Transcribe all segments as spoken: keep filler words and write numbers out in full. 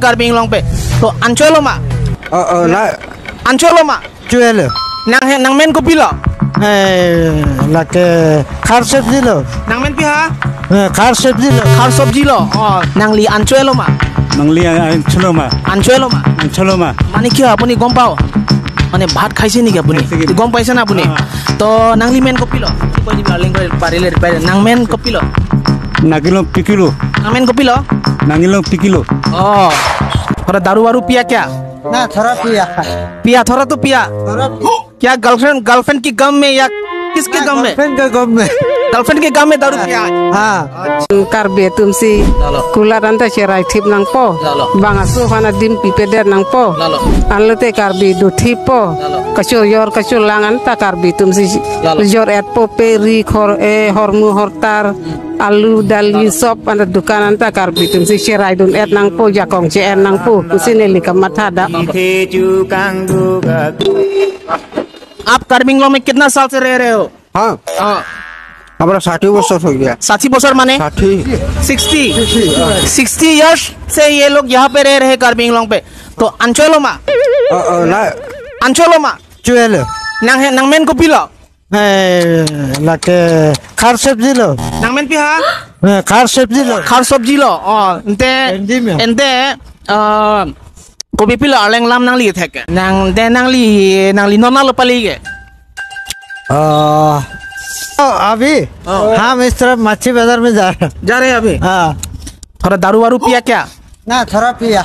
Karbi Anglong pen. To anchotlo ma? Oh, oh, na. Anchotlo ma? Chotlo. Nang he, nangmen kopilo? Eh, lake kharsep dilo. Nangmen pi ha? Eh, kharsep dilo. Kharsep dilo. Oh, nangli anchotlo ma? Nangli an-, anchotlo ma? Anchotlo ma? Anchotlo ma? মানে কি হয় আপুনি গম পাও? মানে ভাত খাইছে নেকি আপুনি? খাইছে কি? গম পাইছে না আপুনি? অ। তো nangli men kopilo? কি কৈ দিবি, Arleng কৈ, পাৰিলে, পাৰিলে। Nangmen kopilo? Nangli long pikilo. Nangmen kopilo? Nangli long pikilo. Oh. Thora daru waru piya kya? ना, थोड़ा पिया। Piya, thora to piya. थोड़ा पिया। क्या गर्लफ्रेंड, गर्लफ्रेंड की गम में या किसके ना, गम में? गर्लफ्रेंड के गम में। गर्लफ्रेंड के गम में दारू पिया आज? हाँ। Karbi atum si, lalo, kulat anta cherai thip nangpo. Lalo. Bang aso aphan adim pipedet nangpo. Lalo. Anlote Karbi do thippo. Lalo. Kachojor kacholang anta Karbi atum si, lalo, jor-etpo, pe ri khor, eh, hormu hortar. Hmm. Alu, dali, lalo, sop, anta dukan anta Karbi atum si cherai dun-et nangpo, jakong che-en nangpo, pusi neli kamatha da. आप कार्बी आंगलोंग में कितना साल से रह रहे हो? हाँ। हाँ। हमारा ষাঠি बरस हो गया। ষাঠি বছর মানে? ষাঠি। Sixty। Sixty, हाँ। Sixty years से ये लोग यहाँ पे रह रहे हैं कार्बी आंगलोंग पे। तो anchotlo ma? अ, अ, ना। Anchotlo ma? Chotlo। Nang he, nangmen kopilo? Eh, lake kharsep dilo. Nangmen pi ha? Eh, kharsep dilo. Kharsep dilo. Oh, ante, Hindi me. Ante, ah, kopi pilo Arleng lam nangli thek ke? Nang, ante nangli, nangli non nalo pali ke? Ah, oh, अभी? Oh. हम इस तरफ मच्छी बाजार में जा रहे हैं। जा रहे हैं अभी? हाँ। थोड़ा दारू वारू पिया क्या? ना, थोड़ा पिया।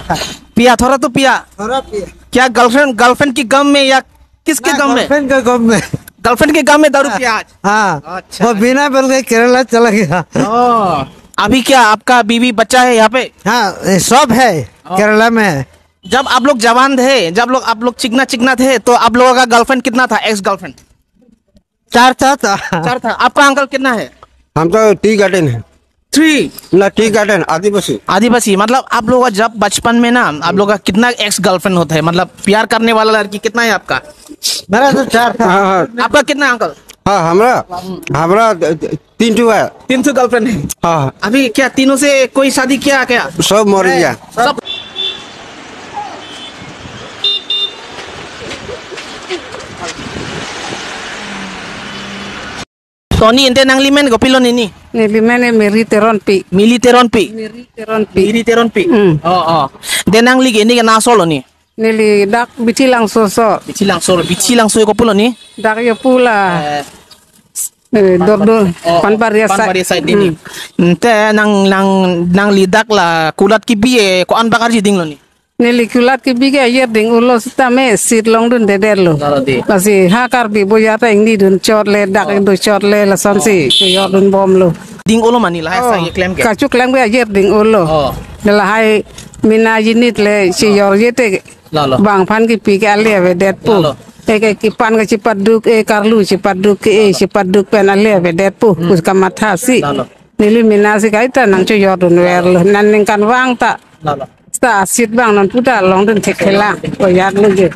पिया, थोड़ा तो पिया। थोड़ा पिया। क्या गर्लफ्रेंड, गर्लफ्रेंड की गम में या किसके ना, गम में? गर्लफ्रेंड के गम में। गर्लफ्रेंड के गम में दारू पिया आज? हाँ। अच्छा। वो बिना बोल के केरला चला गया। ओ, अभी क्या आपका बीवी बच्चा है यहाँ पे? हाँ, ये सब है केरला में। जब आप लोग जवान थे, जब लोग, आप लोग चिकना चिकना थे, तो आप लोगों का गर्लफ्रेंड कितना था, एक्स गर्लफ्रेंड? चार था, था। चार था। आपका अंकल कितना है? हम तो टी गार्डन है। थ्री। ना, टी गार्डन, आदिवासी। आदिवासी, मतलब आप लोग का जब बचपन में ना, आप लोग का कितना एक्स गर्लफ्रेंड होता है? मतलब प्यार करने वाला लड़की कितना है आपका? मेरा तो चार था। हाँ, हाँ। आपका कितना है, अंकल? हाँ, हमरा, हमरा तीन ठो है। तीन ठो गर्लफ्रेंड है? हाँ। अभी क्या तीनों से कोई शादी किया क्या? सब मर गया। सब। Tony, ante nangli men kopilo nini? Neli men e Mary Teronpi. Mary Teronpi? Mary Teronpi. Mary Teronpi. Hmm. Oh, oh. Ante nangli ke neke na asol lo ni? Neli dak Bithi Langso aso. Bithi Langso, Bithi Langso kopilo ni? Dak yo pula. Eh, eh, Dordo, oh, Panbaria side. Panbaria side ni. Hmm. Ante nang, nang, nangli dak la kulat kebi ke ko-an bak arji dinglo ni? Neli kulat kebi ke ayer ding-olo sitame sit longdundedetlo. Lalo dei. Lasi ha Karbi boya ta ingni dun chot le, dak, oh, ingdun chot le, lasonsi, oh, chojor dunbomlo. Lalo. Ding-olo mane lahai, oh, sang keklem ke? Kachoklem ke ayer ding-olo. Oh. Lahai mena jinit le, oh, chojorje te. Lalo. Bang aphan kepi ke ale avedetpo. Lalo. Eke kepan ke chepaduk, e karlu chepaduk ke, e, lalo, chepaduk pen ale avedetpo. Hmm. Pusi kamatha si. Lalo. Neli mena si kaita nangchojor dunverlo. Lalo. Nang ningkan vang ta. Lalo. Seta asit bang non puta longdun thekthelang. Koyat lagi.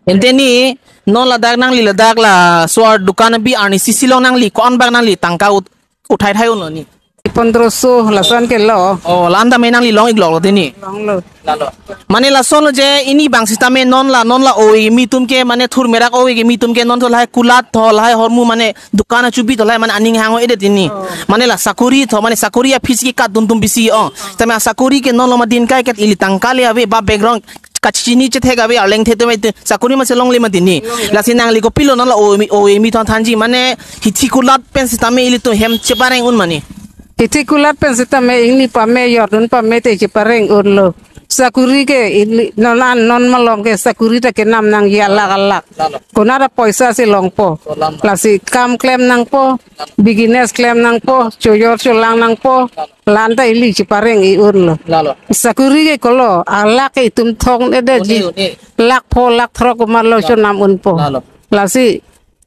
Ante ni non ladak nangli ladak laso adukan abi arnisi si along nangli ko-an bak nangli tangka ut-, uthai thai unlo ni? Pondroso lason ke lo. Oh, la-an tame nangli long-ikloklo dei ni? Longlo. Lalo. Mane lasonlo je ini bang sitame non la, non la ove kimi atum ke mane thur merak ove kimi atum ke non tho lahai kulat tho lahai hormu mane dukan achubi tho lahai mane aning hang-o-edet ini. Oh. Mane la sakori tho, mane sakori aphi si kadun atum bisi, oh. Tame asakori ke non lo ma din kai ket ili tangka le ave ba background kachini chethek ave arleng the atum ave sakori masi longle ma dei ni. Longle. Lasi nangli kopilo non la ove kimi, ove kimi thon thanji mane hithi kulat pen sitame ilitum hem chepareng un mane? Hithi kulat pen sitame ingni pame jordun pame te chepareng unlo. Sakori ke ili non an non malom ke sakori ta kenam nangji alak alak. Lalo. Konat apoisa si longpo. Lalo. Lasi kam klem nangpo, business klem nangpo, chojor cholang nangpo. Lalo. La-an ta ili chepareng-i unlo. Lalo. Sakori ke kolo, alak ke itum thong-edetji. Une, une. Lakh pho, lakh throk komatlo, lalo, chonam unpo. Lalo. Lasi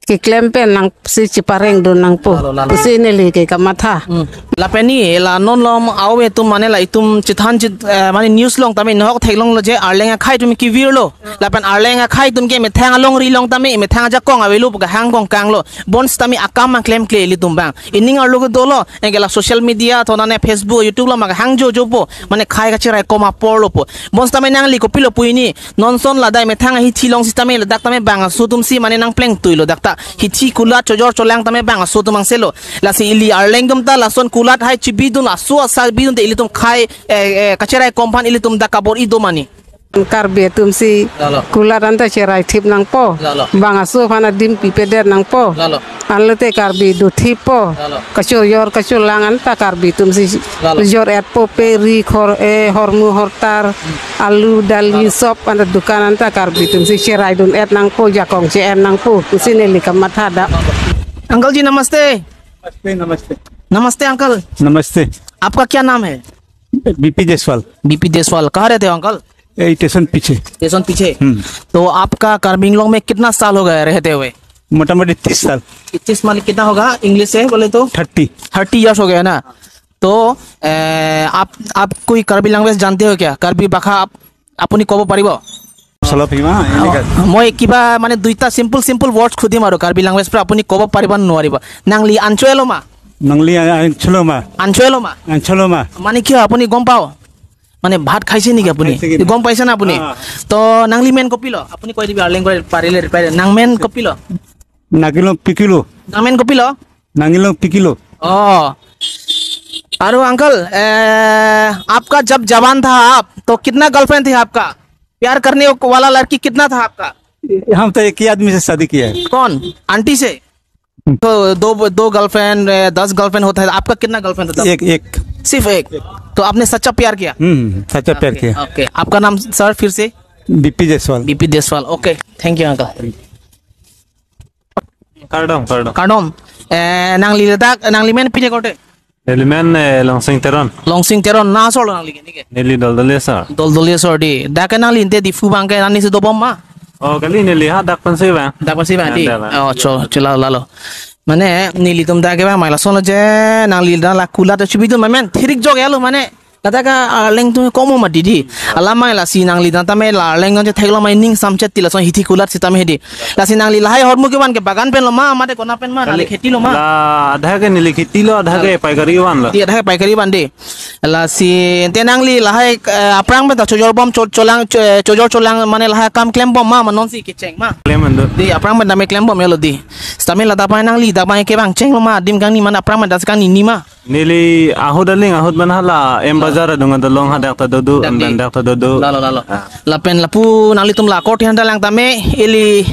keklem pen nangsi chepareng dun nangpo. Lalo, lalo. Pusi neli ke kamatha. Hmm. Lapen ni la non lom awe atum mane la itum chethan chit, eh, mane news along tame nahok theklonglo je Arleng akhei atum kevirlo. Lapen Arleng akhei atum ke methang alongri along tame, methang ajakong avelo pu kahang kongkanglo. Bonsitame akam aklemkle ilitum abang. Ining arlo ke dolo, anke la social media, thonane Facebook, YouTube along ma kahang jojopo. Mane khei kacheraikom aporlopo. Bonsitame nangli kopilo pu ini, non ason ladak methang ahithi along sitame ladak tame bang aso atum si mane nangplengtuilo dak ta. Hithi kulat chojor cholang tame bang aso atum angselo. Lasi ili Arleng atum ta lason kulat hai chibidun aso asa bidunte ilitum khei, eh, eh, kacheraikom aphan ilitum dak kabor-i do ma ni. Karbi atum si Lalo. Kulat anta cheraithip nangpo. Lalo. Bang aso aphan adim pipedet nangpo. Lalo. Anlote Karbi dothippo. Lalo. Kachojor kacholang anta Karbi atum si Lalo. Jor-etpo pe ri khor, eh, hormu hortar, alu dali Lalo. Sop anta dukan anta Karbi atum si cheraidun-et nangpo, jakong che-en nangpo. Pusi neli kamatha dak. Uncle ji, नमस्ते। नमस्ते, नमस्ते। नमस्ते अंकल। नमस्ते। आपका क्या नाम है? बीपी Jaiswal. BP Jaiswal, कहाँ रहते हो अंकल? यही स्टेशन पीछे। स्टेशन पीछे। हम्म। तो आपका कार्बी आंगलोंग में कितना साल हो गया रहते हुए? मोटामोटी तीस साल। तीस माने कितना होगा इंग्लिश से बोले तो? थर्टी। थर्टी ईयर्स हो गया ना। तो, ए, आप, आप कोई कार्बी लैंग्वेज जानते हो क्या? कार्बी भाषा आप, আপুনি ক'ব পাৰিব? চলপ হিমা, এনেকা। মই কিবা মানে দুইটা চিম্পল চিম্পল ৱৰ্ডছ সুধিম আৰু কাৰ্বি লেংগুৱেজ পৰা আপুনি ক'ব পাৰিব নে নোৱাৰিব? নাংলি আনচুৱেলো মা? নাংলি আ-, আনচুৱেলো মা। আনচুৱেলো মা? আনচুৱেলো মা। মানে কি হয় আপুনি গম পাও? মানে ভাত খাইছে নেকি আপুনি? খাইছে কি নাই? গম পাইছে না আপুনি? অ। তো নাংলি মেন কপিল? আপুনি কৈ দিবি আৰু লেংগুৱেজ পাৰিলে ৰিপ্লাই। নাং মেন কপিল? নাগিলো পিকিলো। নাং মেন কপিল? नांगलो पिकिलो। ओ। अरे अंकल, ए, आपका जब जवान था आप, तो कितना गर्लफ्रेंड थी आपका? प्यार करने वाला लड़की कितना था आपका? हम तो एक ही आदमी से शादी किया है। कौन? आंटी से? तो दो, दो गर्लफ्रेंड, ए, दस गर्लफ्रेंड होता है, आपका कितना गर्लफ्रेंड था? एक, एक। सिर्फ एक? तो आपने सच्चा प्यार किया? हम्म, सच्चा प्यार ओके, किया। ओके। आपका नाम सर फिर से? BP Jaiswal. BP Jaiswal. Okay, thank you uncle. Kardom, kardom. Kardom. Eh, nangli ladak, nangli men pine korte? Neli men, eh, Longsing Teron. Longsing Teron, na asor lo nangli ke, neke? Neli Doldoli asor. Doldoli asor di. Dak ke nangli ante Diphu abang ke nangli si dobom ma? Oh, kali neli hadak pensi abang. Dak pensi abang di. Ada, abang. Oh, cho, cho lalo, lalo. Mane, nelitum dak ke abang, mai lason lo je, nangli dak la kulat chibidun ma men, thirik jok ya lo mane. Ladak ke Arleng atum komo ma didi. Alam mai lasi nangli dak tame la Arleng atum chetheklong mai ning samchet ti lason hithi kulat sitame hedi. Lasi nangli lahai hormu kevan ke bagan pen lo ma, mate kona pen ma, nangli kheti lo ma? La adha ke neli kheti lo, adha ke paikari van lo. Ti adha ke paikari van di. Lasi ante nangli lahai, eh, aphrang pen ta chojor bom cho-, cholang, cho-, chojor cholang mane lahai akam klem bom ma, ma non si kecheng ma? Klem ando. Di aphrang pen tame klem bom ya lo di. Sitame ladak pai nangli dak pai kevang cheng lo ma, adim kangni mane aphrang pen ta si kangni ni ma? Neli ahut aling, ahut mane hala M Bazar adung adolong hadak ta dodo, Dak di. Andan dak ta dodo. Lalo, lalo. Ah. Lapen lapu nanglitum la korte aphan ta lang tame, ili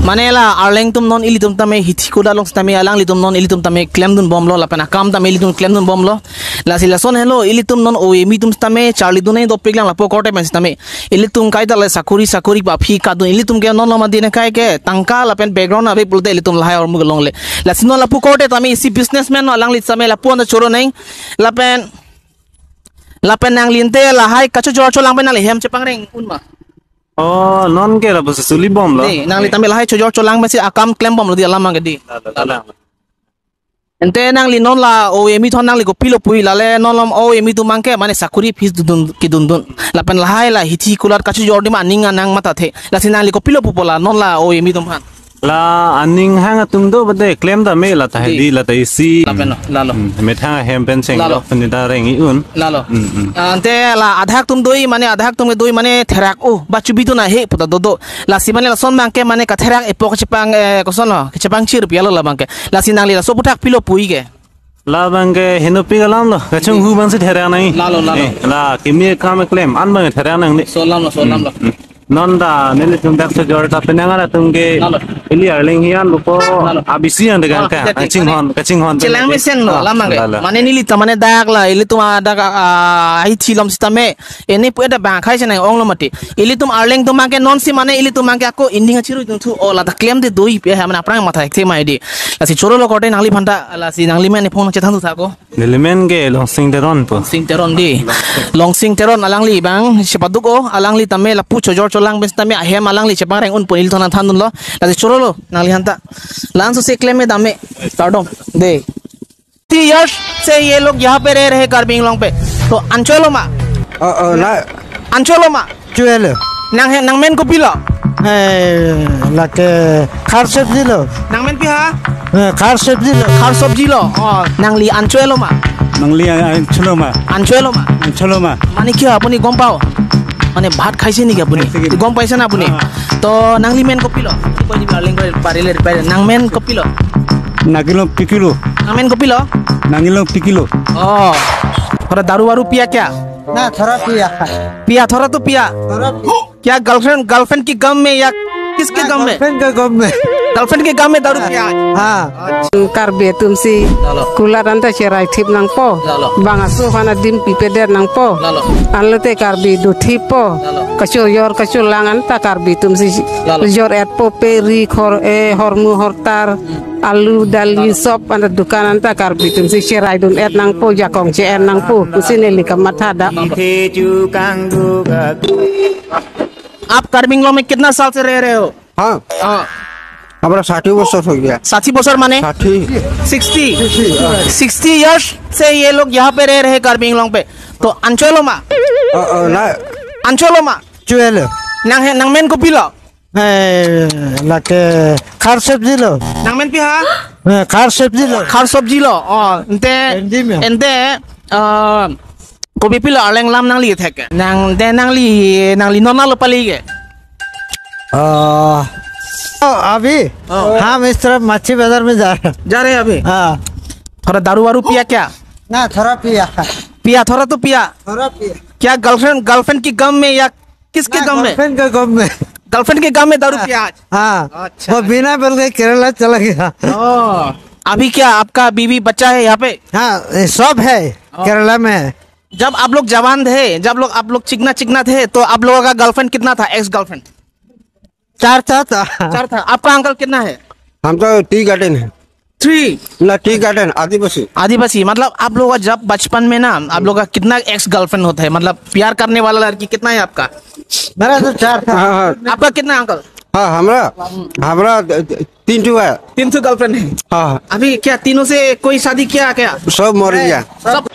mane la Arleng atum non ilitum tame hithi kulat along sitame alanglitum non ilitum tame klemdun bomlo, lapen akam tame ilitum klemdun bomlo. Lasi lason helo, ilitum non O A M atum sitame charlidun nai dopik lang lapu korte pen sitame. Ilitum kaita le sakuri sakuri pa aphi kadun, ilitum ke non loma dine kai ke tangka lapen background ave pulote ilitum lahai hormu kelongle. Lasi non lapu korte tame isi businessman no alangli tame lapu anta choro neng. Lapen, lapen nangli ante lahai kachojor cholang pen nangli hem chepangreng un ma? Oh, non ke lapu suli bomlo. Di, nangli tame lahai chojor cholang pensi akam klem bomlo di alam abang ke di. Lalo, lalo. Ante nangli non la O A M atum nangli kopilo pu lale non lom O A M atum abang ke mane sakuri fees dun kedundun. Lapen lahai la hithi kulat kachojor di ma aning anang mathathe. Lasi nangli kopilo pupo la non la O A M atum aphan? La aning hang atum do bade klem tame la ta Di. Di la ta isi. Lapen lo, lalo. Hmm, methang ahem pen cheng Lalo. Lo, pen ta reng-i un. Lalo. Hmm, hmm. Ah, ante la adhak atum doi mane adhak atum doi mane therak o ba chibidun ahe puta dodo. Lasi mane lason abang ke mane katherak epok chepang, eh, koson lo, chepangchir pi alo la abang ke. Lasi nangli laso aputhak pilo puji ke? La abang ke henopik alam lo, kachonghu abang si therak nang. Lalo, lalo. Eh, la kimi kam klem, an abang therak nang ni. Laso alam lo, laso alam lo. Hmm, hmm. Non ta nelitum dak chojor ta penang atum ke Lalo. Ili Arleng hian buko Lalo. Abisi yang dengan Ah, ka, kita tik, kachinghon, mane kachinghon chelang pen mesen lo, Ah, alam abang ke. Lalo. Mane neli ta mane dak la, ilitum adak, ah, hithi along sitame. Ene pu eda bang khai chenai ong lo mati. Ilitum Arleng atum abang ke non si mane ilitum abang ke ako inding achiru itum thu o la ta klem de doi pi ha mane aphrang matha ek thema di. Lasi choro lo korte nangliphan ta lasi nangli men phone chethan thu tha ko. Neli men ke Longsing Teron po. Longsing Teron di. Longsing Teron alangli abang chepaduk o alangli tame lapu chojor cholang pen sitame ahem alangli chepangreng un pu ilitum nangthandun lo. Lasi choro lo nangliphan ta. Lan so se klem me dame. Kardom. De. Sixty years से ये लोग यहाँ पे रह रहे हैं कार्बी आंगलोंग पे। तो ancho-elo ma? Oh, oh, na. Ancho-elo ma? Ancho-elo. Nang he, nangmen kopilo? Eh, lake khar sobji lo. Nangmen pi ha? Eh, khar sobji lo. Khar sobji lo. Oh, nangli ancho-elo ma? Nangli an-, ancho-elo ma? Ancho-elo ma? Ancho-elo ma? Mane kya apuni gom pao? Mane bhat khaise niki apuni? Khaise niki? Gom paise na apuni? Ah. To nangli men kopilo? Pai ni paling pai, parile, pai. Nangmen kopilo? Nangilong Pikilo. Nangmen kopilo? Nangilong Pikilo. Oh. Thora daru waru piya kya? ना, थोड़ा पिया। पिया, थोड़ा तो पिया। थोड़ा पिया। क्या गर्लफ्रेंड, गर्लफ्रेंड की गम में या किसके ना, गम में? गर्लफ्रेंड के गम में दारू पिया आज? हाँ। Karbi atumsi, lalo, kulat anta cherai thip nangpo. Lalo. Bang aso aphan adim pipedet nangpo. Lalo. Anlote Karbi do thippo. Lalo. Kachojor kacholang anta Karbi atumsi, lalo, jor-etpo, pe ri khor, eh, hormu hortar, hmm, alu dali, lalo, sop anta dukan anta Karbi atumsi cherai dun-et nangpo, jakong che-en nangpo. Pusi neli kamatha da. आप कार्बी आंगलोंग में कितना साल से रह रहे हो? हाँ। हाँ। हमारा साठ बरस हो गया। साठ बरस माने? साठ। सिक्सटी। सिक्सटी, हाँ। सिक्सटी इयर्स से ये लोग यहाँ पे रह रहे हैं कार्बी आंगलोंग पे। तो ancho-elo ma? Oh, oh, na. Ancho-elo ma? Ancho-elo. Nang he, nangmen kopilo? Eh, lake khar sobji lo. Nangmen pi ha? Eh, khar sobji lo. Khar sobji lo. Oh, ante, Hindi mein. Ante, ah, kopi pilo Arleng lam nangli thek ke? Nang, de nangli, nangli non nalo pali ke? Ah. Oh, अभी? Oh. हम इस तरफ मच्छी बाजार में जा रहे हैं। जा रहे हैं अभी? हाँ। थोड़ा दारू वारू पिया क्या? ना, थोड़ा पिया। पिया, थोड़ा तो पिया। थोड़ा पिया। क्या गर्लफ्रेंड, गर्लफ्रेंड की गम में या किसके ना, गम में? गर्लफ्रेंड के गम में। गर्लफ्रेंड के गम में दारू पिया आज? हाँ। अच्छा। वो बिना बोल के केरला चला गया। ओ, अभी क्या आपका बीवी बच्चा है यहाँ पे? हाँ, ये सब है, ओ। केरला में है। जब आप लोग जवान थे, जब लोग, आप लोग चिकना चिकना थे, तो आप लोगों का गर्लफ्रेंड कितना था, एक्स गर्लफ्रेंड? चार था, था। चार था। आपका अंकल कितना है? हम तो टी गार्डन है। थ्री। ना, टी गार्डन, आदिवासी। आदिवासी, मतलब आप लोग का जब बचपन में ना, आप लोग का कितना एक्स गर्लफ्रेंड होता है, मतलब प्यार करने वाला लड़की कितना है आपका? मेरा तो चार था। हाँ, हाँ। आपका कितना, अंकल? हाँ, हमरा, हमरा तीन ठो है। तीन ठो गर्लफ्रेंड है। हाँ, हाँ। अभी क्या तीनों से कोई शादी किया क्या? सब मर गया। सब।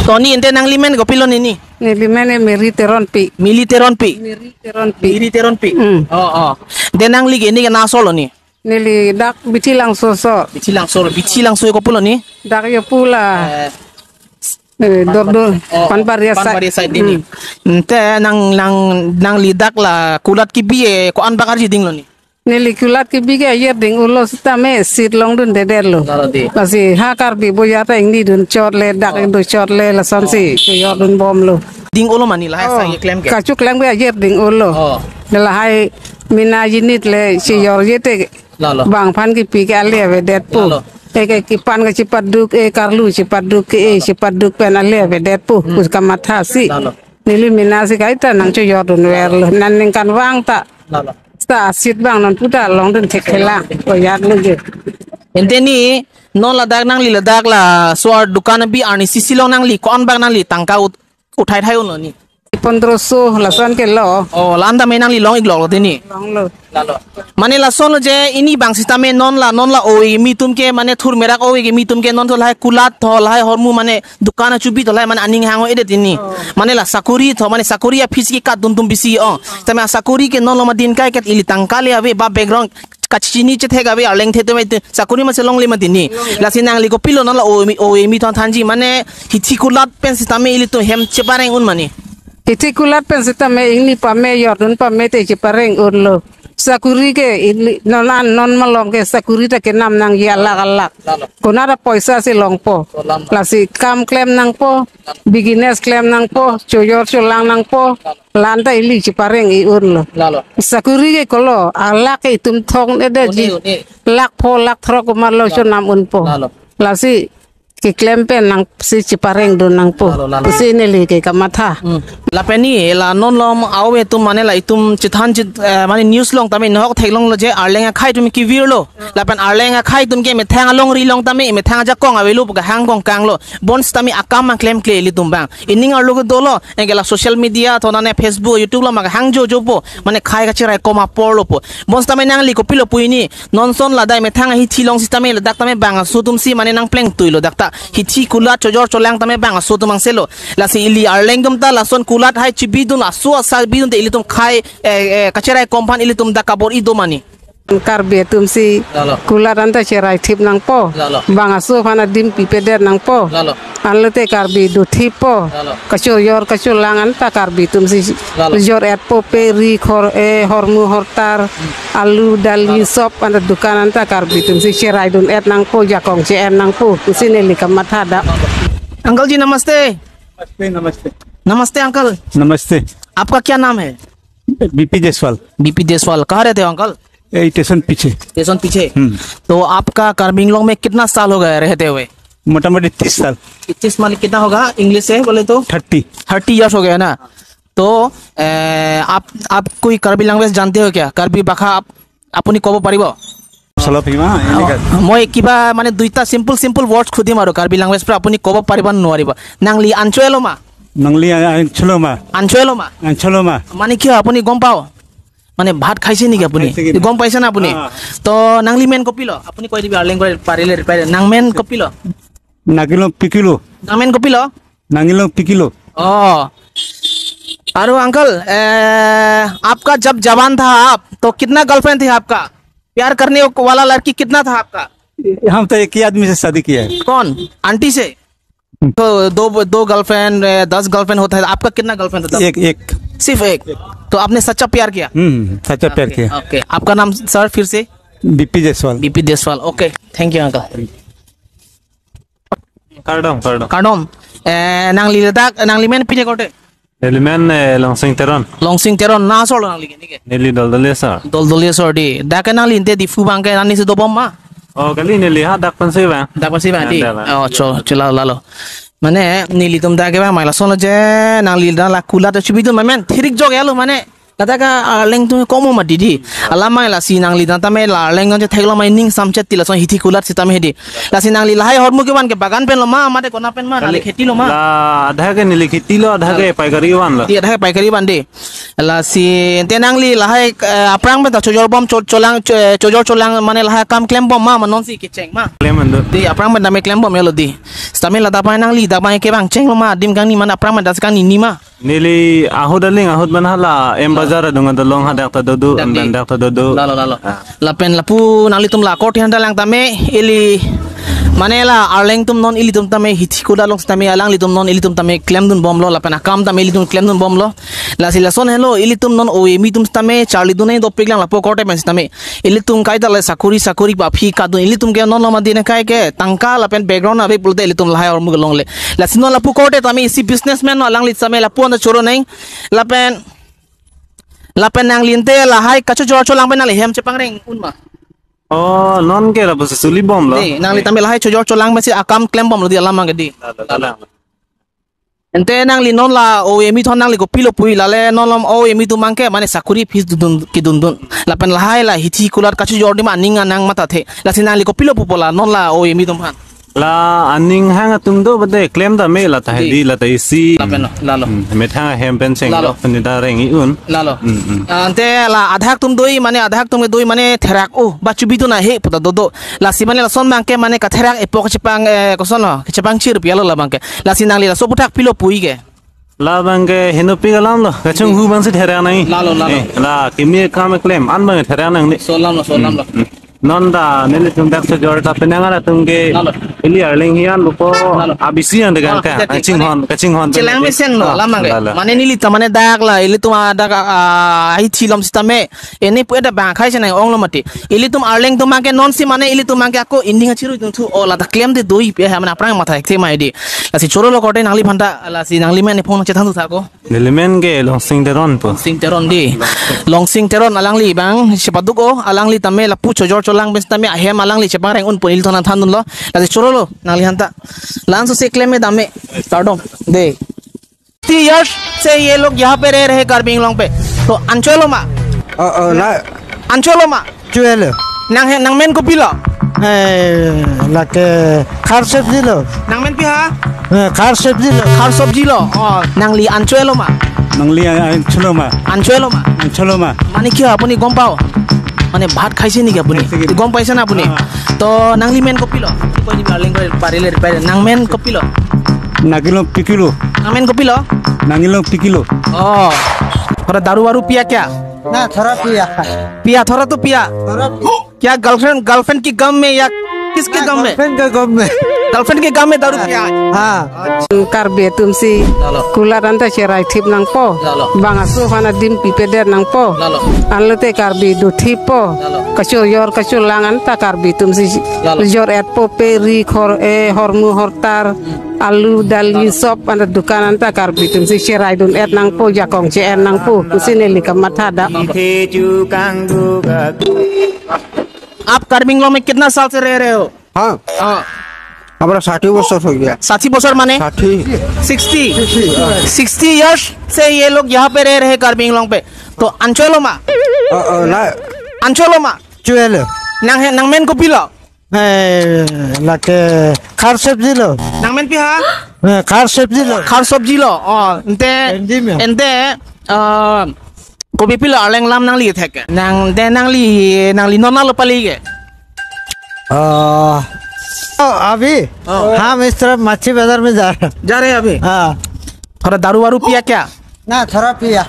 Toni, ante nangli men kopilo nini? Neli men e Mary Teronpi. Mili Teronpi. Mary Teronpi. Mary Teronpi. Hmm. Oh, oh. Ante nangli ke neke na asor lo ni? Neli dak Bithi Langso asor. Bithi Langso, Bithi Langso kopilo ni? Dak yo pula. Eh, eh, Dordor, oh, oh, Panparia side. Panparia side ni. Hmm. Ante nang, nang, nangli dak la kulat kebi e ko-an bak arjuding lo ni? Neli kulat kebi ke ayer ding-olo sitame seat longdundedet lo. Lalo dei. Lasi ha Karbi boya ta ingni dun chot le, dak, oh, ingdun chot le, lasonsi, oh, chojordun bomlo. Ding-olo ma neli lahai, oh, sang keklem ke? Kachoklem ke ayer ding-olo. Oh. Lahai mena jinit le, oh, chojorje te. Lalo. Bang aphan kepi ke ale avedetpo. Lalo. Eh, ke kipan ke chipaduk, eh, karlu chipaduk ke, eh, lalo, chipaduk pen ale avedetpo. Hmm. Pus kamathasi. Lalo. Neli mena si kaita nangchojordunverlo. Nan ningkan vang ta. Lalo. Seta seat bang non puta longdun thekthelang. Koyat lagi. Ante ni, non ladak nangli ladak laso adukan abi arnisi si along nangli ko-an bak nangli tangka ut-, uthai thai unlo ni? Pondroso lason ke lo. Oh, la-an tame nangli long-iklok lo te ni? Longlo. Lalo. Mane lason lo je, ini bang sitame non la, non la ove kimi atum ke, mane thur merak ove kimi atum ke, non tho lahai kulat tho lahai hormu mane dukan achubi tho lahai mane aning hang-o-edet ini. Oh. Mane la sakori tho, mane sakori aphi si katdun atum bisi, oh. Tame asakori ke non lo ma din kai kat ili tangka le ave ba background kachini chethek ave arleng the tame te sakori ma si longle ma din ni. Longle. Lasi nangli kopilo non la ove kimi, ove kimi thon thanji mane hithi kulat pen sitame ilitum hem chepareng un ma ni? Hithi kulat pen sitame ingni pame jordun pame te chepareng unlo. Sakori ke ili non an non malom ke sakori ta kenam nangji alak alak. Lalo. Konat apoisa si longpo. Kolam. Lasi kam klem nangpo, business klem nangpo, chojor cholang nangpo. Lalo. La-an ta ili chepareng i-unlo. Lalo. Sakori ke kolo, alak ke itum thong-edet ji. Une, une. Lakh pho, lakh throk komatlo, lalo, chonam unpo. Lalo. Lasi keklem pen nangsi chepareng dun nangpo. Lalo, lalo. Pusi neli ke kamatha. Hmm. Lapen ni la non lom au atum mane la itum chethan chit, eh, mane news along tame nahok theklonglo je Arleng akhei atum kevirlo. Lapen Arleng akhei atum ke methang alongri along tame methang ajakong avelo pu kahang kongkanglo. Bonsitame akam mang klemkle ilitum abang. Ining arlo ke dolo, anke la social media, thonane Facebook, YouTube lo mak hang jojopo, mane khei kacherai kom aporlopo. Bonsitame nangli kopilo pu ini, non ason ladak methang ahithi along sitame ladak tame bang aso atumsi mane nangplengtuilo dak ta. Hithi kulat chojor cholang tame bang aso atum angselo. Lasi ili Arleng atum ta lason kulat hai chibidun aso asa bidunte ilitum khei, eh, eh, kacherai kom aphan ilitum dak kabor-i do ma ni. Karbi atumsi Lalo. Kulat anta cherai thip nangpo. Lalo. Bang aso aphan adim pipedet nangpo. Lalo. Anlote Karbi do thippo. Lalo. Kachojor kacholang anta Karbi atumsi Lalo. Jor-etpo pe ri khor, eh, hormu hortar, alu dali Lalo. Sop anta dukan anta Karbi atumsi cherai dun-et nangpo, jakong che-en nangpo. Pusi neli kamatha da. Uncle ji नमस्ते। नमस्ते, नमस्ते। नमस्ते अंकल। नमस्ते। आपका क्या नाम है? बीपी Jaiswal. BP Jaiswal, कहाँ रहते हो अंकल? यही स्टेशन पीछे। स्टेशन पीछे। हम्म। तो आपका कार्बी आंगलोंग में कितना साल हो गया रहते हुए? मोटा मोटी तीस साल। तीस माने कितना होगा इंग्लिश से बोले तो? थर्टी। थर्टी ईयर्स हो गया ना। तो, ए, आप, आप कोई कार्बी लैंग्वेज जानते हो क्या? कार्बी भाषा आप, আপুনি ক'ব পাৰিব? চলপ হিমা, এনেকা। মই কিবা মানে দুইটা চিম্পল চিম্পল ৱৰ্ডছ সুধিম আৰু কাৰ্বি লেংগুৱেজ পৰা আপুনি ক'ব পাৰিব নে নোৱাৰিব? নাংলি আনচুৱেলমা। নাংলি আনচুৱেলমা। আনচুৱেলমা। আনচুৱেলমা। মানে কি হয় আপুনি গম পাও? মানে ভাত খাইছে নেকি আপুনি? খাইছে কি নাই? গম পাইছে না আপুনি? হা। তো নাংলি মেন কপিল, আপুনি কৈ দিবি আৰ্লিং কৰি পাৰিলে ৰিপ্লাই। নাংমেন কপিল। নাগিলং পিকিলো। নাংমেন কপিল। নাগিলং পিকিলো। অ। अरे अंकल, ए, आपका जब जवान था आप, तो कितना गर्लफ्रेंड थी आपका? प्यार करने वाला लड़की कितना था आपका? हम तो एक ही आदमी से शादी किया है। कौन? आंटी से? तो दो, दो गर्लफ्रेंड, ए, दस गर्लफ्रेंड होता है, आपका कितना गर्लफ्रेंड होता है? एक, एक। सिर्फ एक? तो आपने सच्चा प्यार किया? हम्म, सच्चा प्यार ओके, किया। ओके। आपका नाम सर फिर से? BP Jaiswal. BP Jaiswal, okay. Thank you uncle. Kardom, kardom. Kardom. Eh, nangli ladak, nangli men pine korte? Neli men, eh, Longsing Teron. Longsing Teron, na asor lo nangli ke, neke? Neli Doldoli asor. Doldoli asor di. Dak ke nangli ante Diphu abang ke nangli si dobom ma? Oh, kali neli ha dak pensi bang. Dak pensi bang di. Dak bang. Oh, cho, cho lalo, lalo. Mane, nelitum dak ke bang, mai lason lo je, nangli dak la kulat chubi tu, ma men, thirik jok ya lo, mane. Ladak ke, ah, leng tu komo ma didi. Alam mai lasi nangli dak tame la leng je thek lo mai ning samchet ti lason hithi kulat sitame hedi. Lasi nangli lahai hormu kevan ke bagan pen lo ma, mate kona pen ma, nangli kheti lo ma. La adha ke neli kheti lo, adha ke paikari van lo. Di adha ke paikari van di. Lasi ante nangli lahai, eh, aphrang pen ta chojor bom cho-, cholang, cho-, eh, chojor cholang mane lahai kam klem bom ma, ma non si kecheng ma. Klem ando. Di aphrang pen tame klem bom ya lo di. Sitame ladak pai nangli, dak pai ke bang cheng lo ma, adim kangni mane aphrang pen das kangni ni ma. Neli ahut aling ahut ban hala M Bazar adung adolong hadak ta dodo, Dak di. Andan dak ta dodo. Lalo, lalo. Ah. Lapen lapu nanglitum la korte han ta lang tame ili mane la arleng tum non ilitum tame hithi kulat along tame alanglitum non ilitum tame klemdun bomlo lapen akam tame ilitum klemdun bomlo. Lasi lason helo ilitum non O A M E tum tame charlidun nai dopik lang lapu korte pen tame. Ilitum kaita le sakuri sakuri ba phi kadun ilitum ke non loma dine kai ke tangka lapen background ave pulote ilitum lahai hormu kelongle. Lasi non lapu korte tame isi businessman no alangli tame lapu anta choro neng. Lapen, lapen nangli ante lahai kachojor cholang pen nangli hem chepangreng un ma? Oh, non ke lapu si suli bomlo. Di, nangli tame lahai chojor cholang pensi akam klem bomlo di alam abang ke di. Lalo, lalo. Ante nangli non la O A M E thon nangli kopilo pu-i lale non lom O A M E tum abang ke mane sakuri phis dun kedun dun. Lapen lahai la hithi kulat kachojor di ma aning anang mathathe. Lasi nangli kopilo pupo la non la O A M E tum aphan. La aning hang atum do bade klem ta me la ta Di. Di la ta isi. Lapen lo, lalo. Hmm, methang ahem pen cheng Lalo. Lo pen da reng-i un. Lalo. Hmm, hmm. Ah, ante la adhak tum doi mane adhak tum doi mane therak o ba chubi tu na he puta dodo. Lasi mane lason abang ke mane katherak epo kachepang, eh, koson lo, kachepang chir pialo la abang ke. Lasi nangli laso aputhak pilo pu-i ke. La abang ke henopi alam lo, kachung hu abang si therak nang. Lalo, lalo. Eh, la kimi kam klem an abang therak nang ni. Solam lo, solam lo. Hmm, hmm. Non ta nelitum dak chojor ta penang atum ke Lalo. Ili arleng hian lupo Lalo. A B C yang degan Ah, ka, jadi, kachinghon, kachinghon. Chelang mesen lo, Ah, lamang ke. Lalo. Mane neli ta mane dak la, ilitum adak, ah, ai thilom sitame. Ini pu ada bang khai senang ong lo mati. Ilitum arleng tum abang ke non si mane ilitum abang ke ako inding achiru tum thu o la ta klem de doi pe ha mane aphrang matha ek the mai di. Lasi choro lo korte nangliphan ta, lasi nangli men phone chethan tu tha ko. Neli men ke Longsing Teron pu. Longsing Teron di. Longsing Teron alangli abang chepaduk o, alangli tame lapu chojor cholang pen tame ahem alangli chepangreng un pu neli thon thandun lo. Lasi choro Lo, nanglihanta. Lan so se klem me dam me. Kardom. De. Three years से ये लोग यहाँ पे रह रहे कार्बी आंगलोंग पे। तो anchot lo ma? Oh, oh, na. Anchot lo ma? Chot lo. Nang he, nangmen kopilo? Eh, lake khar sabji lo. Nangmen pi ha? Eh, khar sabji lo. Khar sabji lo. Oh, nangli anchot lo ma? Nangli an-, anchot lo ma? Anchot lo ma? Anchot lo ma? মানে কি আপুনি গম পাও? মানে ভাত খাইছে নেকি আপুনি? খাইছে কি? গম পাইছে না আপুনি? অ। তো নাংলি মেন কপিলো? কৈ দিবি, আলিং কৈ পাৰিলে, পাৰিলে। নাং মেন কপিলো? Nangilong pikilo. নাং মেন কপিলো? Nangilong pikilo. অ। थोड़ा दारू वारू पिया क्या? ना, थोड़ा पिया। पिया, थोड़ा तो पिया। थोड़ा पिया। क्या गर्लफ्रेंड, गर्लफ्रेंड की गम में या किसके ना, गम में? गर्लफ्रेंड के गम में। गर्लफ्रेंड के गम में दारू पिया आज? हाँ। Karbi atum si, Lalo. Kulat anta cherai thip nangpo. Lalo. Bang aso aphan adim pipedet nangpo. Lalo. Anlote Karbi do thippo. Lalo. Kachojor kacholang anta Karbi atum si Lalo. Jor etpo, peri, khor, eh, hormu hortar, alu, dali, Lalo. Sop anta dukan anta Karbi atum si cherai dun et nangpo, jakong che-en nangpo. Pusi neli kamatha da. आप कार्बी आंगलोंग में कितना साल से रह रहे हो? हाँ। हाँ। हमारा ষাঠি বছর हो गया। ষাঠি বছর মানে? ষাঠি। সিক্সটি। সিক্সটি, हाँ। सिक्सटी ईयर्स से ये लोग यहाँ पे रह रहे कार्बी आंगलोंग पे। तो anchot lo ma? अ, अ, ना। Anchot lo ma? Chot lo। Nang he, nang men kopilo? Eh, lake khar sabji lo। Nang men pi ha? Eh, khar sabji lo। Khar sabji lo। Oh, ante, Hindi में। Ante, uh, kopi pilo arleng lam nangli thek. Nang de nangli, nangli non lo pali ke? अ, ओ, अभी? हाँ। हम इस तरफ मच्छी बाजार में जा रहे हैं। जा रहे हैं अभी? हाँ। थोड़ा दारू वारू पिया क्या? ना, थोड़ा पिया।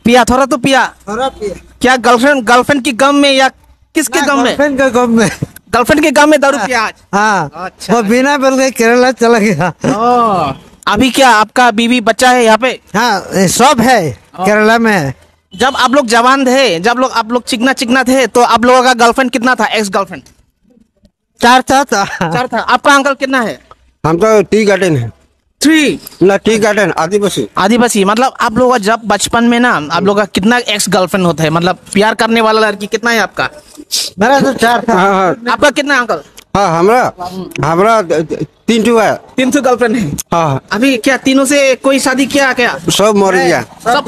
पिया, थोड़ा तो पिया। थोड़ा पिया। क्या गर्लफ्रेंड, गर्लफ्रेंड की गम में या किसके ना, गम में? गर्लफ्रेंड के गम में। गर्लफ्रेंड के गम में दारू हाँ। पिया आज? हाँ। अच्छा। वो बिना बोल के केरला चला गया। ओ, अभी क्या आपका बीवी बच्चा है यहाँ पे? हाँ, ये सब है, ओ। केरला में है। जब आप लोग जवान थे, जब लोग आप लोग चिकना चिकना थे, तो आप लोगों का गर्लफ्रेंड कितना था, एक्स गर्लफ्रेंड? चार था, था। चार था। आपका अंकल कितना है? हम तो टी गार्डन है। थ्री। ना, टी गार्डन, आदिवासी। आदिवासी, मतलब आप लोग का जब बचपन में ना, आप लोग का कितना एक्स गर्लफ्रेंड होता है? मतलब प्यार करने वाला लड़की कितना है आपका? मेरा तो चार था। हाँ, हाँ। आपका कितना है, अंकल? हाँ, हमरा, हमरा द-, द-, तीन ठो है। तीन ठो गर्लफ्रेंड है? हाँ, हाँ। अभी क्या तीनों से कोई शादी किया क्या? सब मर गया। सब।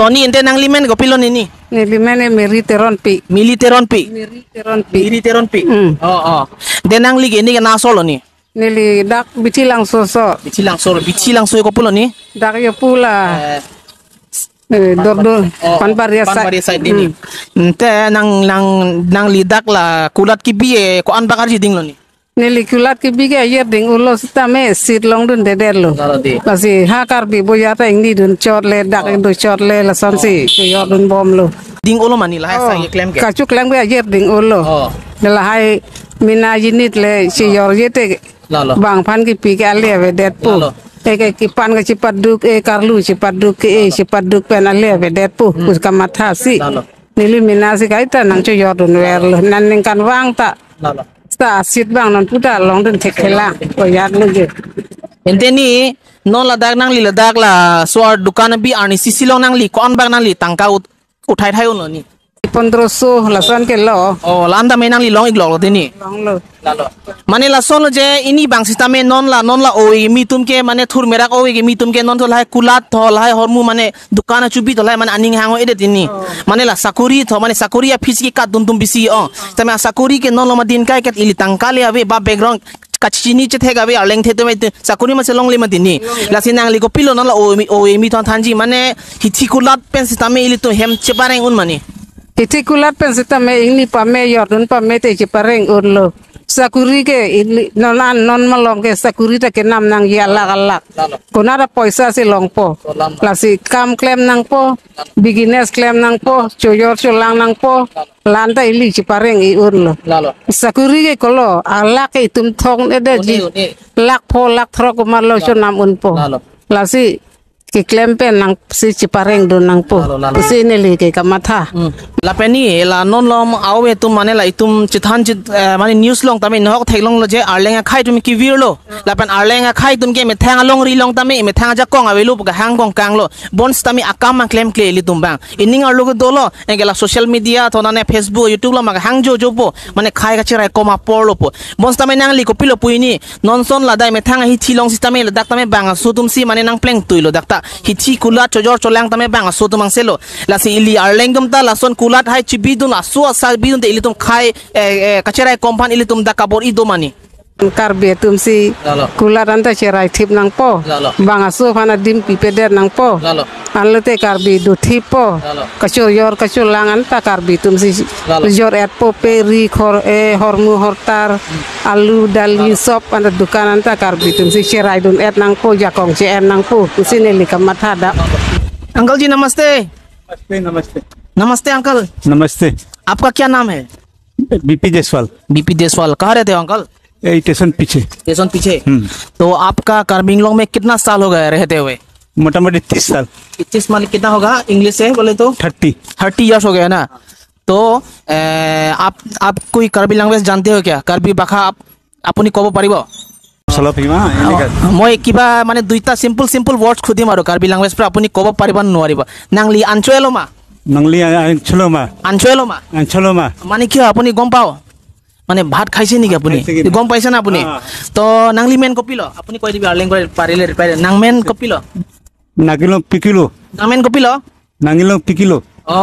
Tony, ante nangli men kopilo nini? Neli men e Mary Teronpi. Mili Teronpi. Mary Teronpi. Mary Teronpi. Hmm. Oh, oh. De nangli ke ini ke naso lo ni? Neli dak Bithi Langso so. Bithi Langso, Bithi Langso kopilo ni? Dak yo pula. Eh. Eh, Dordo, oh, oh, Panbaria side. Panbaria side ini. Hmm. Ante nang, nang, nangli dak la kulat kebi e ko-an bak arjiding lo ni? Neli kulat kebi ke ayer ding-olo sitame sit longdundedet lo. Lalo di. Lasi ha Karbi boya ta ingni dun chot le, dak Oh. ingdu chot le, lasonsi Oh. chojor dunbom lo. Ding-olo ma neli lahai Oh. sang ye klem ke? Kachoklem ke ayer ding-olo. Oh. Lahai mina jinit le chojorje te Lalo. bang aphan kepi ke ale avedetpo. Lalo. E ke kepan ke chepaduk, e karlu chepaduk ke, e chepaduk pen ale avedetpo. Hmm. Pus kamathasi. Lalo. Neli mina si kaita nangchojor dunver lo. Nan ningkan vang ta. Lalo. Seta asit bang non puta longdun thekthelang. Koyat lo je. Ante ni non ladak nangli ladak laso adukan abi arni isi along nangli ko-an bak nangli tangka ut-, uthai thai unlo ni? Pondroso lason ke lo. Oh, la-an tame nangli long-iklok lo te ni? Longlo. Lalo. Mane lason lo je ini bang sitame non la, non la ove kimi atum ke mane thur merak ove kimi atum ke non tho lahai kulat tho lahai hormu mane dukan achubi tho lahai mane aning hang-o-edet ini. Oh. Mane la sakori tho, mane sakori aphi si katdun atum bisi o. Tame sakori ke non lo ma din kai kat ili tangka le ave ba background kachini chethek ave arleng the tame sakori ma chelongle ma din ni. Lasi nangli kopilo non la ove kimi, ove kimi thon thanji mane hithi kulat pen sitame ilitum hem chepareng un ma ni? Hithi kulat pen sitame ingni pame jordun pame te chepareng unlo. Sakori ke ili non an non malom ke sakori ta kenam nangji alak alak. Lalo. Konat apoisa si longpo. Lalo. Lasi kam klem nangpo, business klem nangpo, chojor cholang nangpo, la-an ta ili chepareng-i unlo. Lalo. Sakori ke kolo, alak ke itum thong-edet ji. Une, une. Lakh pho, lakh throk komatlo Lalo. chonam unpo. Lalo. Lasi keklem pen nangsi chepareng dun nangpo. Lalo, lalo. Pusi neli ke kamatha. Hmm. Lapen ni la non lom au atum mane la itum chethan chit, eh, mane news along tame nahok theklonglo je Arleng akhei atum kevirlo. Lapen Arleng akhei atum ke methang alongri along tame methang ajakong avelo pu kehang kongkanglo. Bonsitame akam mang klemkle ilitum abang. Ining arlo ke dolo, anke la social media, thonane Facebook, YouTube along mang hang jojopo, mane khei kacheraikom aporlopo. Bonsitame nangli kopilo pu ini, non ason ladak methang ahithi along sitame ladak tame bang aso atumsi mane nangplengtuilo dak ta. Hithi kulat chojor cholang tame bang aso atum angselo. Lasi ili Arleng atum ta lason kulat hai chibidun aso asa bidunte ilitum khei, eh, eh, kacheraikom aphan ilitum dak kabor-i do ma ni. Karbi atumsi Lalo. Kulat anta cheraithip nangpo. Lalo. Bang aso aphan adim pipedet nangpo. Lalo. Anlote Karbi dothippo. Lalo. Kachojor kacholang anta Karbi atumsi Lalo. Jor-etpo pe ri khor, eh, hormu hortar, alu dali Lalo. Sop anta dukan anta Karbi atumsi cheraidun-et nangpo, jakong che-en nangpo. Pusi neli kamatha dak. Uncle ji नमस्ते। नमस्ते, नमस्ते। नमस्ते अंकल। नमस्ते। आपका क्या नाम है? बीपी Jaiswal. BP Jaiswal, कहाँ रहते हो अंकल? यही स्टेशन पीछे। स्टेशन पीछे। हम्म। तो आपका कार्बी आंगलोंग में कितना साल हो गया रहते हुए? मोटा मोटी तीस साल। तीस माने कितना होगा इंग्लिश से बोले तो? थर्टी। थर्टी ईयर्स हो गया ना। तो, ए, आप, आप कोई कार्बी लैंग्वेज जानते हो क्या? कार्बी भाषा आप, আপুনি ক'ব পাৰিব? চলপ হিমা, এনেকা। মই কিবা মানে দুইটা চিম্পল চিম্পল ৱৰ্ডছ সুধিম আৰু কাৰ্বি লেংগুৱেজ পৰা আপুনি ক'ব পাৰিব নে নোৱাৰিব? Nangli ancho-e lo ma? Nangli ancho-e lo ma? Ancho-e lo ma? Ancho-e lo ma? মানে কি হয় আপুনি গম পাও? মানে ভাত খাইছে নেকি আপুনি? ভাত খাইছে কি নাই? গম পাইছে না আপুনি? অ। তো nangli men kopilo? আপুনি কৈ দিবি আৰু লেংগুৱেজ পাৰিলে পাৰিলে। Nangmen kopilo? Nangli men kopilo? Nangmen kopilo? Nangli men kopilo? অ।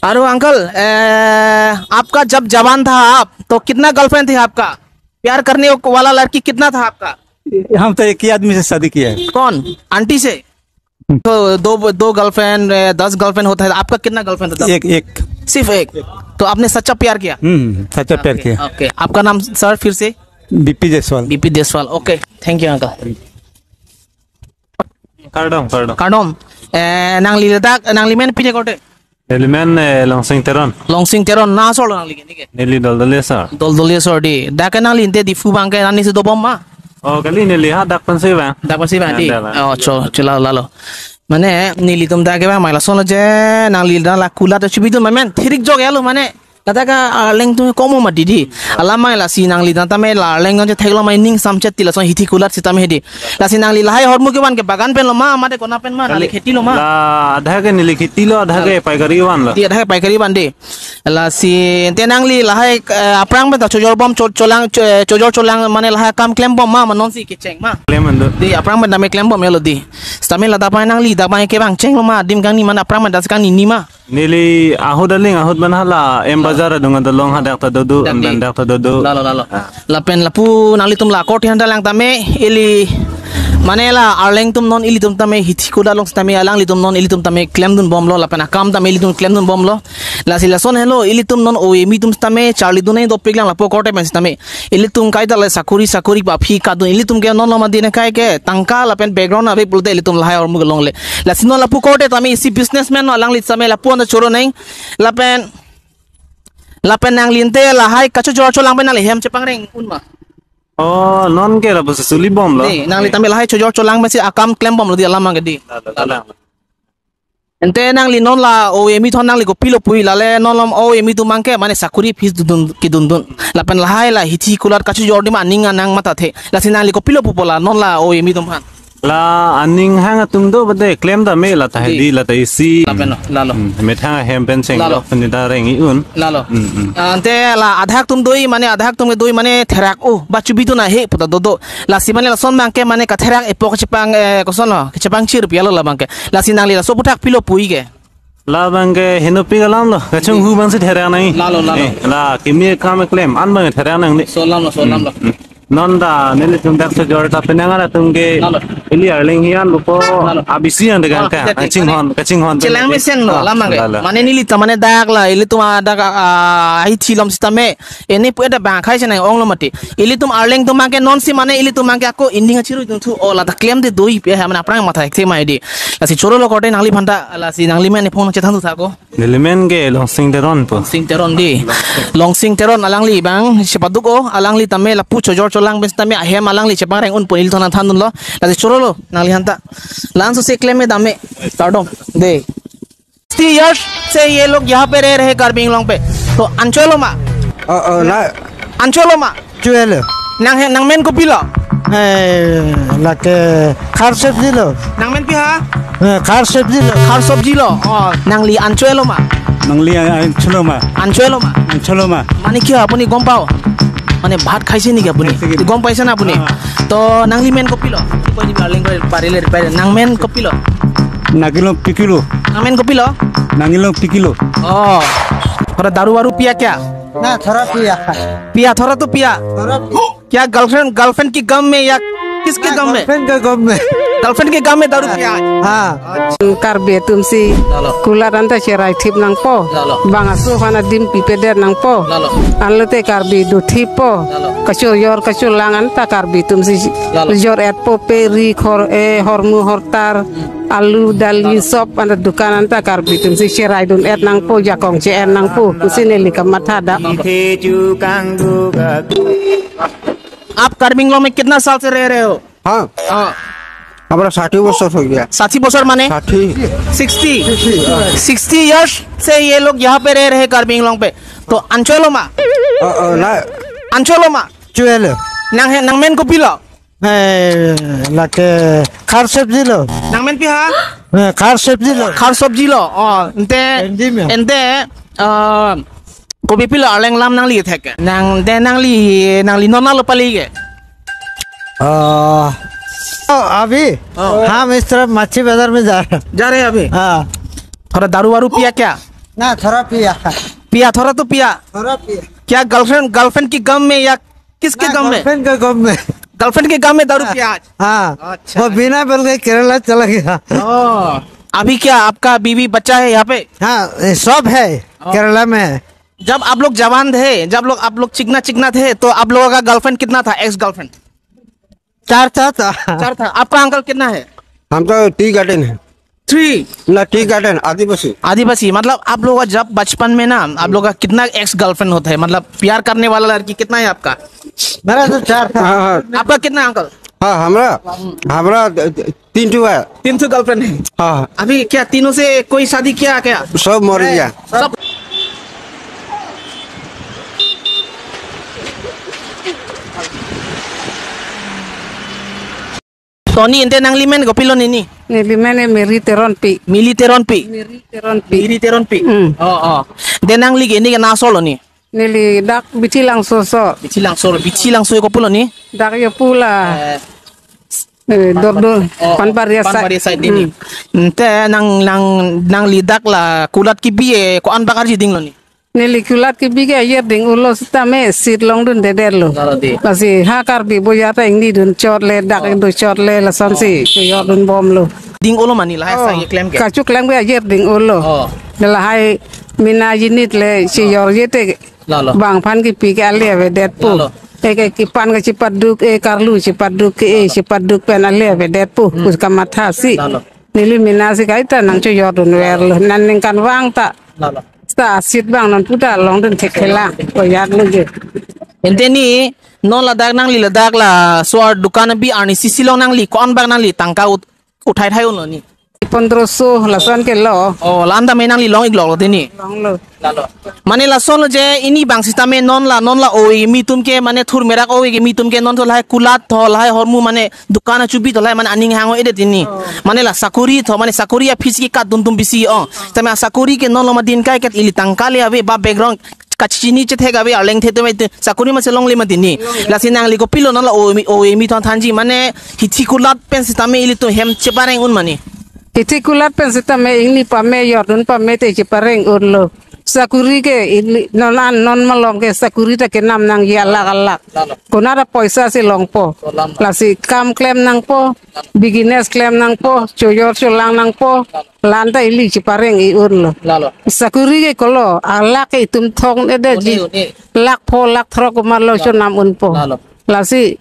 अरे अंकल, ए, आपका जब जवान था आप, तो कितना गर्लफ्रेंड थी आपका? प्यार करने वाला लड़की कितना था आपका? हम तो एक ही आदमी से शादी किया है। कौन? आंटी से? हम्म। तो दो, दो गर्लफ्रेंड, ए, दस गर्लफ्रेंड होता है, आपका कितना गर्लफ्रेंड था? एक, एक। सिर्फ एक? तो आपने सच्चा प्यार किया? हम्म, सच्चा प्यार ओके, किया। ओके। आपका नाम सर फिर से? BP Jaiswal. BP Jaiswal, okay. Thank you uncle. Kardom, kardom. Kardom. Eh, nangli ladak, nangli men pine korte? Neli men, eh, Longsing Teron. Longsing Teron, na asor lo nangli ke, neke? Neli Doldoli asor. Doldoli asor di. Dak ke nangli ante Diphu abang ke nani si dobom ma? Oh, kali neli hadak pensi bang. Dak pensi bang di. Dak bang. Oh, cho, cho lalo, lalo. Mane, nelitum dak ke bang, mai lason lo je, nangli dak la kulat chibidun ma men, thirik jok ya lo mane. Kata ka, ah, leng tu komo ma didi. Alam mai lasi nangli tame la leng je theklong mai ning samchet ti lason hithi kulat sitame hedi. Lasi nangli lahai hormu kevan ke bagan pen lo ma, mate kona pen ma, nangli kheti lo ma? La adha ke neli kheti lo, adha ke paikari van lo. Di adha ke paikari van di. Lasi ante nangli lahai, eh, aphrang pen ta chojor bom cho-, cholang, cho-, eh, chojor cholang mane lahai kam klem bom ma, ma non si kecheng ma. Klem ando. Di aphrang pen tame klem bom ya lo di. Sitame ladak pai nangli, dak pai ke bang cheng lo ma, adim kangni mane aphrang pen ta si kangni ni ma. Neli ahut aling ahut ban hala M Bazar adung adolong hadak ta dodo, Dak M di. Ban dak ta dodo. Lalo, lalo. Ah. Lapen lapu nanglitum la korte handa lang tame ili mane la arleng atum non ilitum tame hithi kulat along tame alanglitum non ilitum tame klemdun bomlo lapen akam tame ilitum klemdun bomlo. Lasi lason helo ilitum non O A M atum tame charlidun nai dopik lang lapu korte pen tame. Ilitum kaita le sakuri sakuri pa aphi kadun ilitum ke non loma dine kai ke tangka lapen background ave pulote ilitum lahai hormu kelongle. Lasi non lapu korte tame isi businessman no alangli tame lapu anta choro nai. Lapen, lapen nangli ante lahai kachojor cholang pen nangli hem chepangreng un ma? Oh, non ke lapu suli bomlo. Di, nangli tame lahai chojor cholang pensi akam klem bomlo di alam abang ke di. Lalo, lalo. Ante nangli non la O A M atum nangli kopilo pu lale non lom O A M atum abang ke mane sakuri aphi dun kedundun. Lapen lahai la hithi kulat kachojor di ma aning anang mathathe. Lasi nangli kopilo pupo la non la O A M atum aphan? La aning hang atum do bade klem ta me la ta Di. Di la ta isi. Lapen lo, lalo. Hmm, methang ahem pen cheng Lalo. Lo pen ta reng-i un. Lalo. Hmm, hmm. Ah, ante la adhak atum doi mane adhak atum ke doi mane therak o ba chubidun ahe puta dodo. Lasi mane lason abang ke mane katherak epok chepang, eh, koson lo, chepang chir pialo la abang ke. Lasi nangli laso aputhak pilo pu ke. Labang ke henopi alam lo, kachung Di. Hu abang si therak nang. Lalo, lalo. Eh, la kimi kam klem, an abang therak nang ni. So alam lo, so alam lo. Hmm, hmm. Non ta nelitum dak chojor ta penang atum ke Lalo. Ili arleng hian bupo Lalo. Abisi yang degan Ah, ka, jadi, kachinghon, mane kachinghon chelang pen mesen lo, Ah, alam abang ke. Lalo. Mane neli ta mane dak la, ilitum adak, ah, hithi along sitame. Ini pu ada bang khai senang ong lo mati. Ilitum arleng atum abang ke non si mane ilitum abang ke ako inding achiru itum thu o la ta klem de doi pe ha mane aphrang matha ek se mai di. Lasi choro lo korte nangliphan ta, lasi nangli men iphong chethan tu thako. Neli men ke Longsing Teron po. Longsing Teron di. Longsing Teron alangli abang, sipaduk o, alangli tame lapu chojor Lang pen sitame ahem alangli chepareng un pu neli thon thandunlo. Lasi chorolo nangliphan ta. La-an sose klem me dam me. Kardom. De. Sixty years से ये लोग यहाँ पे रह रहे हैं कार्बी आंगलोंग पे। तो ancho-elo ma? Oh, oh, na. Ancho-elo ma? Ancho-elo. Nang he, nangmen kopilo? Eh, lake khar sobji lo. Nangmen pi ha? Eh, khar sobji lo. Khar sobji lo. Oh, nangli ancho-elo ma? Nangli an-, ancho-elo ma? Ancho-elo ma? Ancho-elo ma? মানে কি হয় আপুনি গম পায়? মানে ভাত খাইছে নেকি আপুনি? খাইছে নেকি? গম পাইছে না আপুনি? অ। তো nangli men kopilo? Pai di paling pai parile pai nangmen kopilo? Nangli men kopilo? Nangli men kopilo? Nangli men kopilo? Oh. थोड़ा दारू वारू पिया क्या? ना, थोड़ा पिया। पिया, थोड़ा तो पिया। थोड़ा पिया। क्या गर्लफ्रेंड, गर्लफ्रेंड की गम में या किसके ना, गम में? गर्लफ्रेंड के गम में। गर्लफ्रेंड के गम में दारू पिया आज? हाँ। Karbi atumsi, lalo, kulat anta cherai thip nangpo. Lalo. Bang aso aphan adim pipedet nangpo. Lalo. Anlote Karbi do thippo. Lalo. Kachojor kacholang anta Karbi atumsi, lalo, jor-etpo, pe ri khor, eh, hormu hortar, hmm, alu dali, lalo, sop anta dukan anta Karbi atumsi cherai dun-et nangpo, jakong che-en nangpo. Pusi neli kamatha da. आप कार्बी आंगलोंग में कितना साल से रह रहे हो? हाँ। हाँ। हमारा साठ ही बरस हो गया। साठ ही बरस माने? साठ ही। सिक्सटी। सिक्सटी। सिक्सटी ईयर्स से ये लोग यहाँ पे रह रहे हैं कार्बी आंगलोंग पे। तो ancho-elo ma? अ, अ, ना। Ancho-elo ma? Ancho-elo। Nang he, nangmen kopilo? Eh, lake khar sobji lo. Nangmen pi ha? Eh, khar sobji lo. Khar sobji lo. Oh, ante, Hindi में। Ante, uh, kopi pilo arleng lam nangli thek ke? Nang, de nangli, nangli non nalo pali ke? Ah. Oh, अभी? Oh. हम इस तरफ मच्छी बाजार में जा रहे हैं। जा रहे हैं अभी? हाँ। थोड़ा दारू वारू पिया क्या? ना, थोड़ा पिया। पिया, थोड़ा तो पिया। थोड़ा पिया। क्या गर्लफ्रेंड, गर्लफ्रेंड की गम में या किसके ना, गम में? गर्लफ्रेंड के गम में। गर्लफ्रेंड के गम में दारू पिया आज? हाँ। अच्छा। वो बिना बोल के केरला चला गया। ओह, अभी क्या आपका बीवी बच्चा है यहाँ पे? हाँ, ये सब है हाँ। केरला में। जब आप लोग जवान थे, जब लोग आप लोग चिकना चिकना थे, तो आप लोगों का गर्लफ्रेंड कितना था, एक्स गर्लफ्रेंड? चार था, था। चार था। आपका अंकल कितना है? हम तो टी गार्डन है। थ्री। ना, टी गार्डन, आदिवासी। आदिवासी, मतलब आप लोग का जब बचपन में ना, आप लोग का कितना एक्स गर्लफ्रेंड होता है? मतलब प्यार करने वाला लड़की कितना है आपका? मेरा तो चार था। हाँ, हाँ। आपका कितना अंकल? हाँ, हमरा, हमरा तीन ठो है। तीन ठो गर्लफ्रेंड है। हाँ, हाँ। अभी क्या तीनों से कोई शादी किया क्या? सब मर गया। सब। Tony, ante nangli men kopilo nini? Neli men e Mary Teronpi. Mili Teronpi. Mary Teronpi. Mary Teronpi. Hmm. Oh, oh. Ante nangli ke neli ke na aso lo ni? Neli dak Bithi Langso aso. Bithi Langso, Bithi Langso kopilo ni? Dak yo pula. Eh, eh, Dordor, oh, oh, Panbaria side. Panbaria side ni. Hmm. Ante nang, nang, nangli dak la kulat kebi e ko-an bak arji dinglo ni? Neli kulat kebi ke ayer ding-olo sitame sit longdundedetlo. Lalo di. Lasi ha Karbi boya ta ingni dun chot le dak, oh, ingdun chot le lasonsi, oh, chojor dunbomlo. Ding-olo mane lahai, oh, sang keklem ke? Kachoklem ke ayer ding-olo. Oh. Lahai mena jinit le chojorje te. Lalo. Bang aphan kepi ke ale avedetpo. Lalo. Eke kepan ke chepaduk, e karlu chepaduk ke, e chepaduk pen ale avedetpo. Hmm. Pus kamathasi. Lalo. Neli mena si kaita nangchojor dunverlo. Nan ningkan vang ta. Lalo. Seta asit bang non puta longdun thekthelang. Koyat lo je. Ante ni non ladak nangli ladak laso adukan abi arnisi si long nangli ko-an bak nangli tangka ut-, uthai thai unlo ni? Pondroso lason ke lo. Oh, la-an tame nangli long-ikloklo te ni? Longlo. Lalo. Mane lason lo je ini bang sitame non la, non la ove kimi atum ke mane thur merak ove kimi atum ke non tho lahai kulat tho lahai hormu mane dukan achubi tho lahai mane aning hang-o-edet ini. Oh. Mane la sakori tho mane sakori aphi si katdun atum bisi, oh. Tame sakori ke non lo ma din kai kat ili tangka le ave ba background kachini chethek ave arleng the tame sakori masi longle ma din ni. Longle. Lasi nangli kopilo non la ove kimi, ove kimi thon thanji mane hithi kulat pen sitame ilitum hem chepareng un mane? Hithi kulat pen sitame ingni pame jordun pame te chepareng unlo. Sakori ke ili non an non malom ke sakori ta kenam nangji alak alak. Lalo. Konat apoisa si longpo. Kolam. Lasi kam klem nangpo, business klem nangpo, chojor cholang nangpo. Lalo. La-an ta ili chepareng-i unlo. Lalo. Sakori ke kolo, alak ke itum thong-edet ji. Une, une. Lakh pho, lakh throk komatlo, lalo, chonam unpo. Lalo. Lasi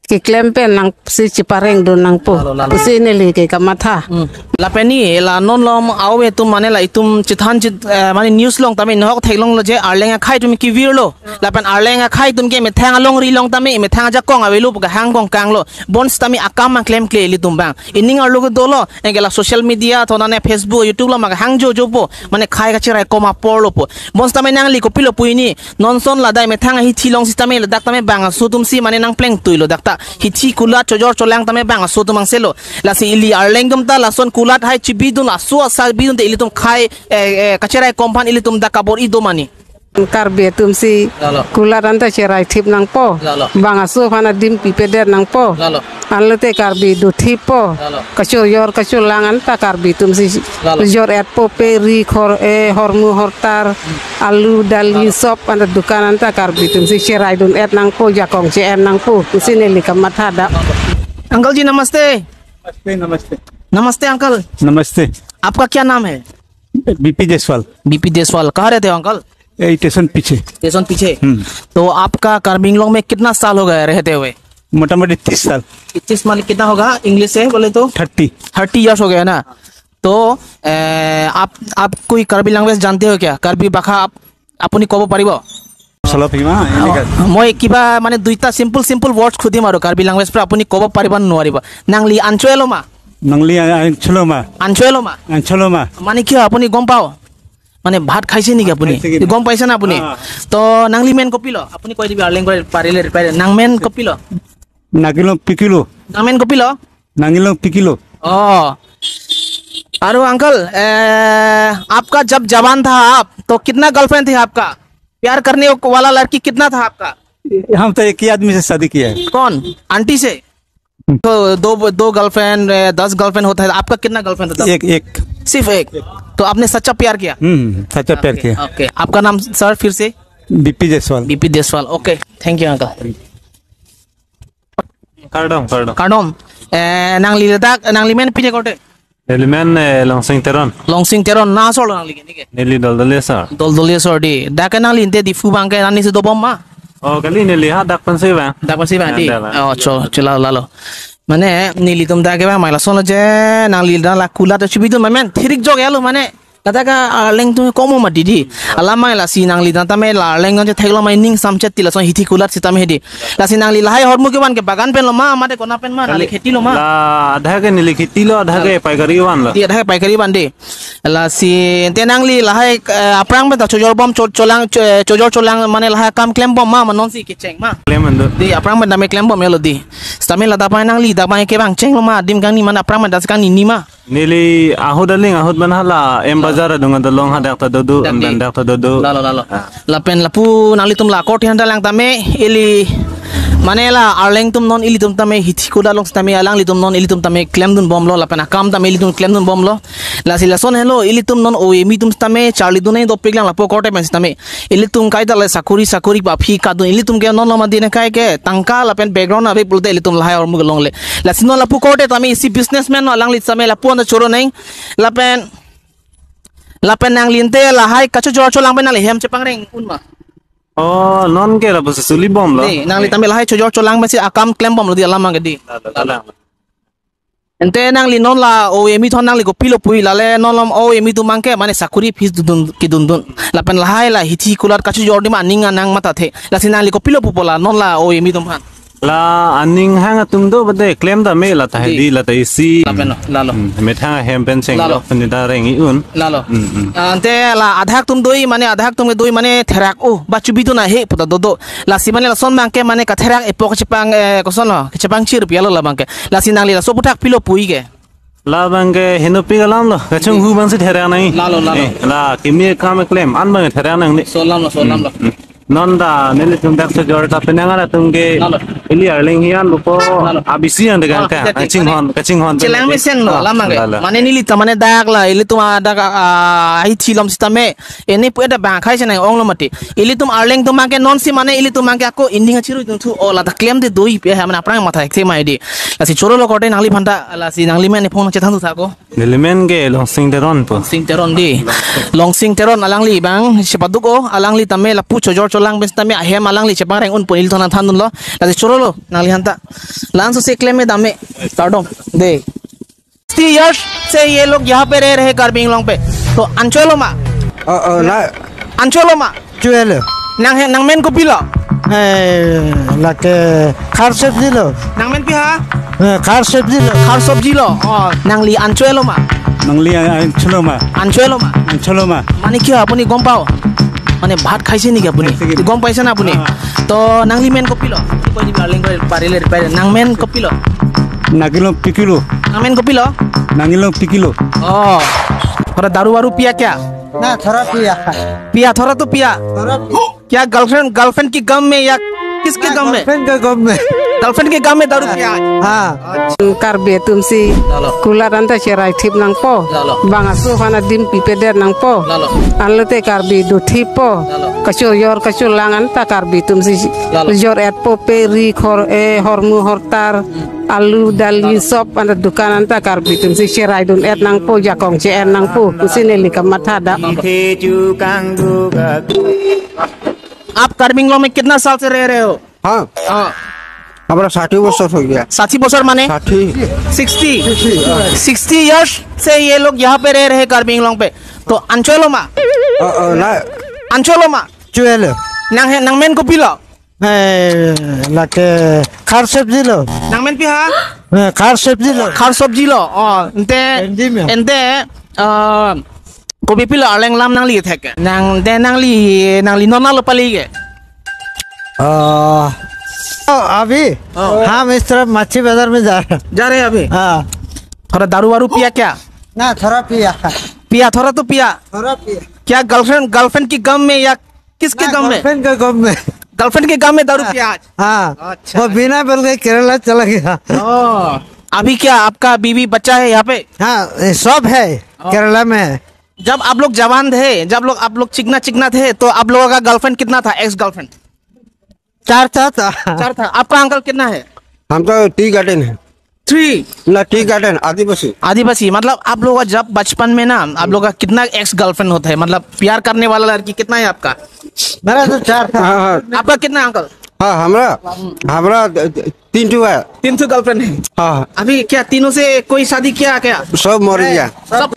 keklem pen nangsi chepareng dun nangpo. Lalo, lalo. Pusi neli ke kamatha. Hmm. Lapen ni la non lom au atum mane la itum chethan chit, eh, mane news along tame nahok theklonglo je Arleng akhei atum kevirlo. Lapen Arleng akhei atum ke methang alongri along tame methang ajakong avelo pu kehang kongkanglo. Bonsitame akam mang klemkle ilitum abang. Ining arlo ke dolo, anke la social media, thonane Facebook, YouTube lo mak hang jojopo, mane khei kacherai kom aporlopo. Bonsitame nangli kopilo pu ini, non ason ladak methang ahithi along sitame ladak tame bang aso atumsi mane nangplengtuilo dak ta. Hithi kulat chojor cholang tame bang aso atum angselo. Lasi ili Arleng atum ta lason kulat hai chibidun aso asa bidunte ilitum khei, eh, eh, kacherai kom aphan ilitum dak kabor-i do ma ni. Karbi atumsi Lalo. Kulat anta cherai thip nangpo. Lalo. Bang aso aphan adim pipedet nangpo. Lalo. Anlote Karbi do thippo. Lalo. Kachojor kacholang anta Karbi atumsi Lalo. Jor-etpo pe ri khor, eh, hormu hortar, alu dali Lalo. Sop anta dukan anta Karbi atumsi cherai dun-et nangpo, jakong che-en nangpo. Pusi neli kamatha da. Uncle ji नमस्ते। नमस्ते, नमस्ते। नमस्ते अंकल। नमस्ते। आपका क्या नाम है? बीपी Jaiswal. BP Jaiswal, कहाँ रहते हो अंकल? यही स्टेशन पीछे। स्टेशन पीछे। हम्म। तो आपका कार्बी आंगलोंग में कितना साल हो गया रहते हुए? मोटा मोटी तीस साल। तीस माने कितना होगा इंग्लिश से बोले तो? थर्टी। थर्टी ईयर्स हो गया ना। तो, ए, आप, आप कोई कार्बी लैंग्वेज जानते हो क्या? कार्बी भाषा आप, আপুনি ক'ব পাৰিব? চলপ হিমা, এনেকা। মই কিবা মানে দুইটা চিম্পল চিম্পল ৱৰ্ডছ সুধিম আৰু কাৰ্বি লেংগুৱেজ পৰা আপুনি ক'ব পাৰিব নে নোৱাৰিব? Nangli ancho-elo ma? Nangli ancho-elo ma? Ancho-elo ma? Ancho-elo ma? মানে কি হয় আপুনি গম পাও? মানে ভাত খাইছে নেকি আপুনি? ভাত খাইছে কি নাই? গম পাইছে না আপুনি? হা। তো nangli men kopilo? আপুনি কৈ দিবি আৰু লেংগুৱেজ পাৰিলে reply. Nangmen kopilo? Nangilong pikilo. Nangmen kopilo? Nangilong pikilo. Oh। अरे अंकल, ए, आपका जब जवान था आप, तो कितना गर्लफ्रेंड थी आपका? प्यार करने वाला लड़की कितना था आपका? हम तो एक ही आदमी से शादी किया है। कौन? आंटी से? तो दो, दो गर्लफ्रेंड, ए, दस गर्लफ्रेंड होता है, आपका कितना गर्लफ्रेंड था? एक, एक। सिर्फ एक? तो आपने सच्चा प्यार किया? हम्म, सच्चा प्यार ओके, किया। ओके। आपका नाम सर फिर से? BP Jaiswal. BP Jaiswal. Okay, thank you uncle. Kardom, kardom. Kardom. Eh, nangli ladak, nangli men pine korte? Neli men, eh, Longsing Teron. Longsing Teron, na asor lo nangli ke, neke? Neli Doldoli asor. Doldoli asor di. Dak ke nangli ante Diphu abang ke nani si dobom ma? Oh, kali neli ha dak pensi bang. Dak pensi bang di. Dak bang. Oh, cho, cho lalo, lalo. Mane, nelitum dak ke bang, mai lason lo je, nangli dak la kulat chibi tu, ma men, thirik jok ya lo, mane. Kata ka, ah, leng tu komo ma didi. Alam mai lasi nangli tame la leng nang theklong mai ning samchet ti lason hithi kulat sitame hedi. Lasi nangli lahai hormu kevan ke bagan pen lo ma, mate kona pen ma, nangli kheti lo ma? La adha ke neli kheti lo, adha ke paikari van lo. Di adha ke paikari van di. Lasi ante nangli lahai, eh, aphrang pen ta chojor bom cho-, cholang, cho-, eh, chojor cholang mane lahai kam klem bom ma, ma non si kecheng ma. Klem ando. Di aphrang pen tame klem bom ya lo di. Sitame la dapai nangli dapai ke bang cheng lo ma, adim kangni mane aphrang pen ta si kangni ni ma. Neli ahut aling ahut ban hala M Bazar adung adalong hadak ta dodo, Dak di. Em dak ta dodo. Lalo, lalo. Ah. Lapen lapu nanglitum la korte han ta lang tame ili mane la arleng tum non ilitum tame hithi kulat along tame alanglitum non ilitum tame klemdun bomlo lapen akam tame ilitum klemdun bomlo. Lasi lason helo ilitum non O A M E tum tame charlidun nai dopik lang lapu korte pen tame. Ilitum kaita le sakuri sakuri ba phi kadun ilitum ke non loma dine kai ke tangka lapen background ave pulote ilitum lahai hormu kelongle. Lasi non lapu korte tame isi businessman no alangli tame lapu anta choro neng. Lapen, lapen nangli ante lahai kachojor cholang pen nangli hem chepangreng un ma? Oh, non ke lapu suli bomlo. Di, nangli tame lahai chojor cholang pensi akam klem bomlo di alam abang ke di. Lalo, lalo. Ante nangli non la O A M E thon nangli kopilo pu-i lale non lom O A M E tum abang ke mane sakuri phis dun kedun dun. Lapen lahai la hithi kulat kachojor di ma aning anang mathathe. Lasi nangli kopilo pupo la non la O A M E tum aphan? La aning hang atum do bade klem tame la ta Di. Di la ta isi. Lapen lo, lalo. Hmm, methang ahem pen cheng Lalo. Lo pen ta reng-i un. Lalo. Hmm, hmm. Ah, ante la adhak tum doi mane adhak tum doi mane therak o ba chubi tu na he puta dodo. Lasi mane lason abang ke mane katherak epo kachepang, eh, koson lo, kachepang chir pialo la abang ke. Lasi nangli laso aputhak pilo pu-i ke? La abang ke henopi alam lo, kachonghu abangsi therak nang. Lalo, lalo. Eh, la kimi kam klem an abang therak nang ni. Solam lo, solam lo. Hmm, hmm. Non ta nelitum dak chojor ta penang ara tum ke Lalo. Ili arleng hian bupo Lalo. Abisi yang degan Oh, ka, jadi, kachinghon, mane kachinghon chelang pen mesen lo, Ah, alam abang ke. Lalo. Mane neli ta mane dak la, ilitum adak, ah, hithi lom sitame. Ini pu ada bang khai senang ong lo mati. Ilitum arleng tum abang ke non si mane ilitum abang ke ako inding achiru tum thu o la ta klem de doi pe ha mane aphrang matha ek se mai di. Lasi choro lo korte nangliphan ta lasi nangli men iphong chethan tu thako. Neli men ke Longsing Teron po. Longsing Teron di. Longsing Teron alangli abang chepaduk o alangli tame lapu chojor cholang pen tame ahem alangli chepangreng un pu ilitum aphan thandun lo. Lasi choro Lo, nanglihanta. Lan so se klem me dam me. Kardom. De. Sixty years से ये लोग यहाँ पे रह रहे हैं कार्बी आंगलोंग पे। तो anchoi lo ma? Oh, oh, na. Anchoi lo ma? Chuelo. Nang he, nangmen kopilo? Eh, lake khar sabji lo. Nangmen pi ha? Eh, khar sabji lo. Khar sabji lo. Oh, nangli anchoi lo ma? Nangli an-, anchoi lo ma? Anchoi lo ma? Anchoi lo ma? মানে কি হয় আপুনি গম পাও? মানে ভাত খাইছে নেকি আপুনি? খাইছে কি? গম পাইছে না আপুনি? অ। তো নাংলি মেন কপিলো? কৈ দিবি, আলিং কৈ পাৰিলে, পাৰিলে। নাংমেন কপিলো? Nangilong pikilo. Nangmen kopilo? Nangilong pikilo. Oh. थोड़ा दारू वारू पिया क्या? ना, थोड़ा पिया। पिया, थोड़ा तो पिया। थोड़ा पिया। क्या गर्लफ्रेंड, गर्लफ्रेंड की गम में या किसके गम में? गर्लफ्रेंड के गम में। गर्लफ्रेंड के गम में दारू पिया आज? हाँ। Karbi atum si, lalo, kulat anta cherai thip nangpo. Lalo. Bang aso aphan adim pipedet nangpo. Lalo. Anlote Karbi do thippo. Lalo. Kachojor kachojor lang anta Karbi atum si, lalo, jor-etpo, pe ri khor e hormu hortar. Hmm. Alu, dali, lalo, sop anta dukan anta Karbi atum si cherai dun-et nangpo, jakong che-en nangpo. Pusi neli kamatha da. आप कार्बी आंगलोंग में कितना साल से रह रहे हो? हाँ। हाँ। हमारा साठ बरस हो गया। ষাঠি বছৰ মানে? ষাঠি। सिक्सटी। सिक्सटी, हाँ। सिक्सटी ईयर्स से ये लोग यहाँ पे रह रहे हैं कार्बी आंगलोंग पे। तो anchoi lo ma? अ, अ, ना। Anchoi lo ma? Chuelo. Nang he, nangmen kopilo? Eh, lake khar sabji lo. Nangmen pi ha? Eh, khar sabji lo. Khar sabji lo. Oh, ante, Hindi में। Ante, uh, kopi pilo arleng lam nangli thek. Nang, de nangli, nangli non lo pali ke? अ, ओ, अभी? हाँ। हम इस तरफ मच्छी बाजार में जा रहे हैं। जा रहे हैं अभी? हाँ। थोड़ा दारू वारू पिया क्या? ना, थोड़ा पिया। पिया, थोड़ा तो पिया। थोड़ा पिया। क्या गर्लफ्रेंड, गर्लफ्रेंड की गम में या किसके ना, गम में? गर्लफ्रेंड के गम में। गर्लफ्रेंड के गम में दारू पिया आज? हाँ। अच्छा। वो बिना बोल के केरला चला गया। ओ, अभी क्या आपका बीवी बच्चा है यहाँ पे? हाँ, ये सब है, ओ। केरला में है। जब आप लोग जवान थे, जब लोग आप लोग चिकना चिकना थे, तो आप लोगों का गर्लफ्रेंड कितना था, एक्स गर्लफ्रेंड? चार था, था। चार था। आपका अंकल कितना है? हम तो टी गार्डन है। थ्री। ना, टी गार्डन, आदिवासी। आदिवासी, मतलब आप लोग का जब बचपन में ना, आप लोग का कितना एक्स गर्लफ्रेंड होता है? मतलब प्यार करने वाला लड़की कितना है आपका? मेरा तो चार था। हाँ, हाँ। आपका कितना अंकल? हाँ, हमरा, हमरा द-, द-, तीन ठो है। तीन ठो गर्लफ्रेंड है? हाँ, हाँ। अभी क्या तीनों से कोई शादी किया क्या? सब मर गया। सब।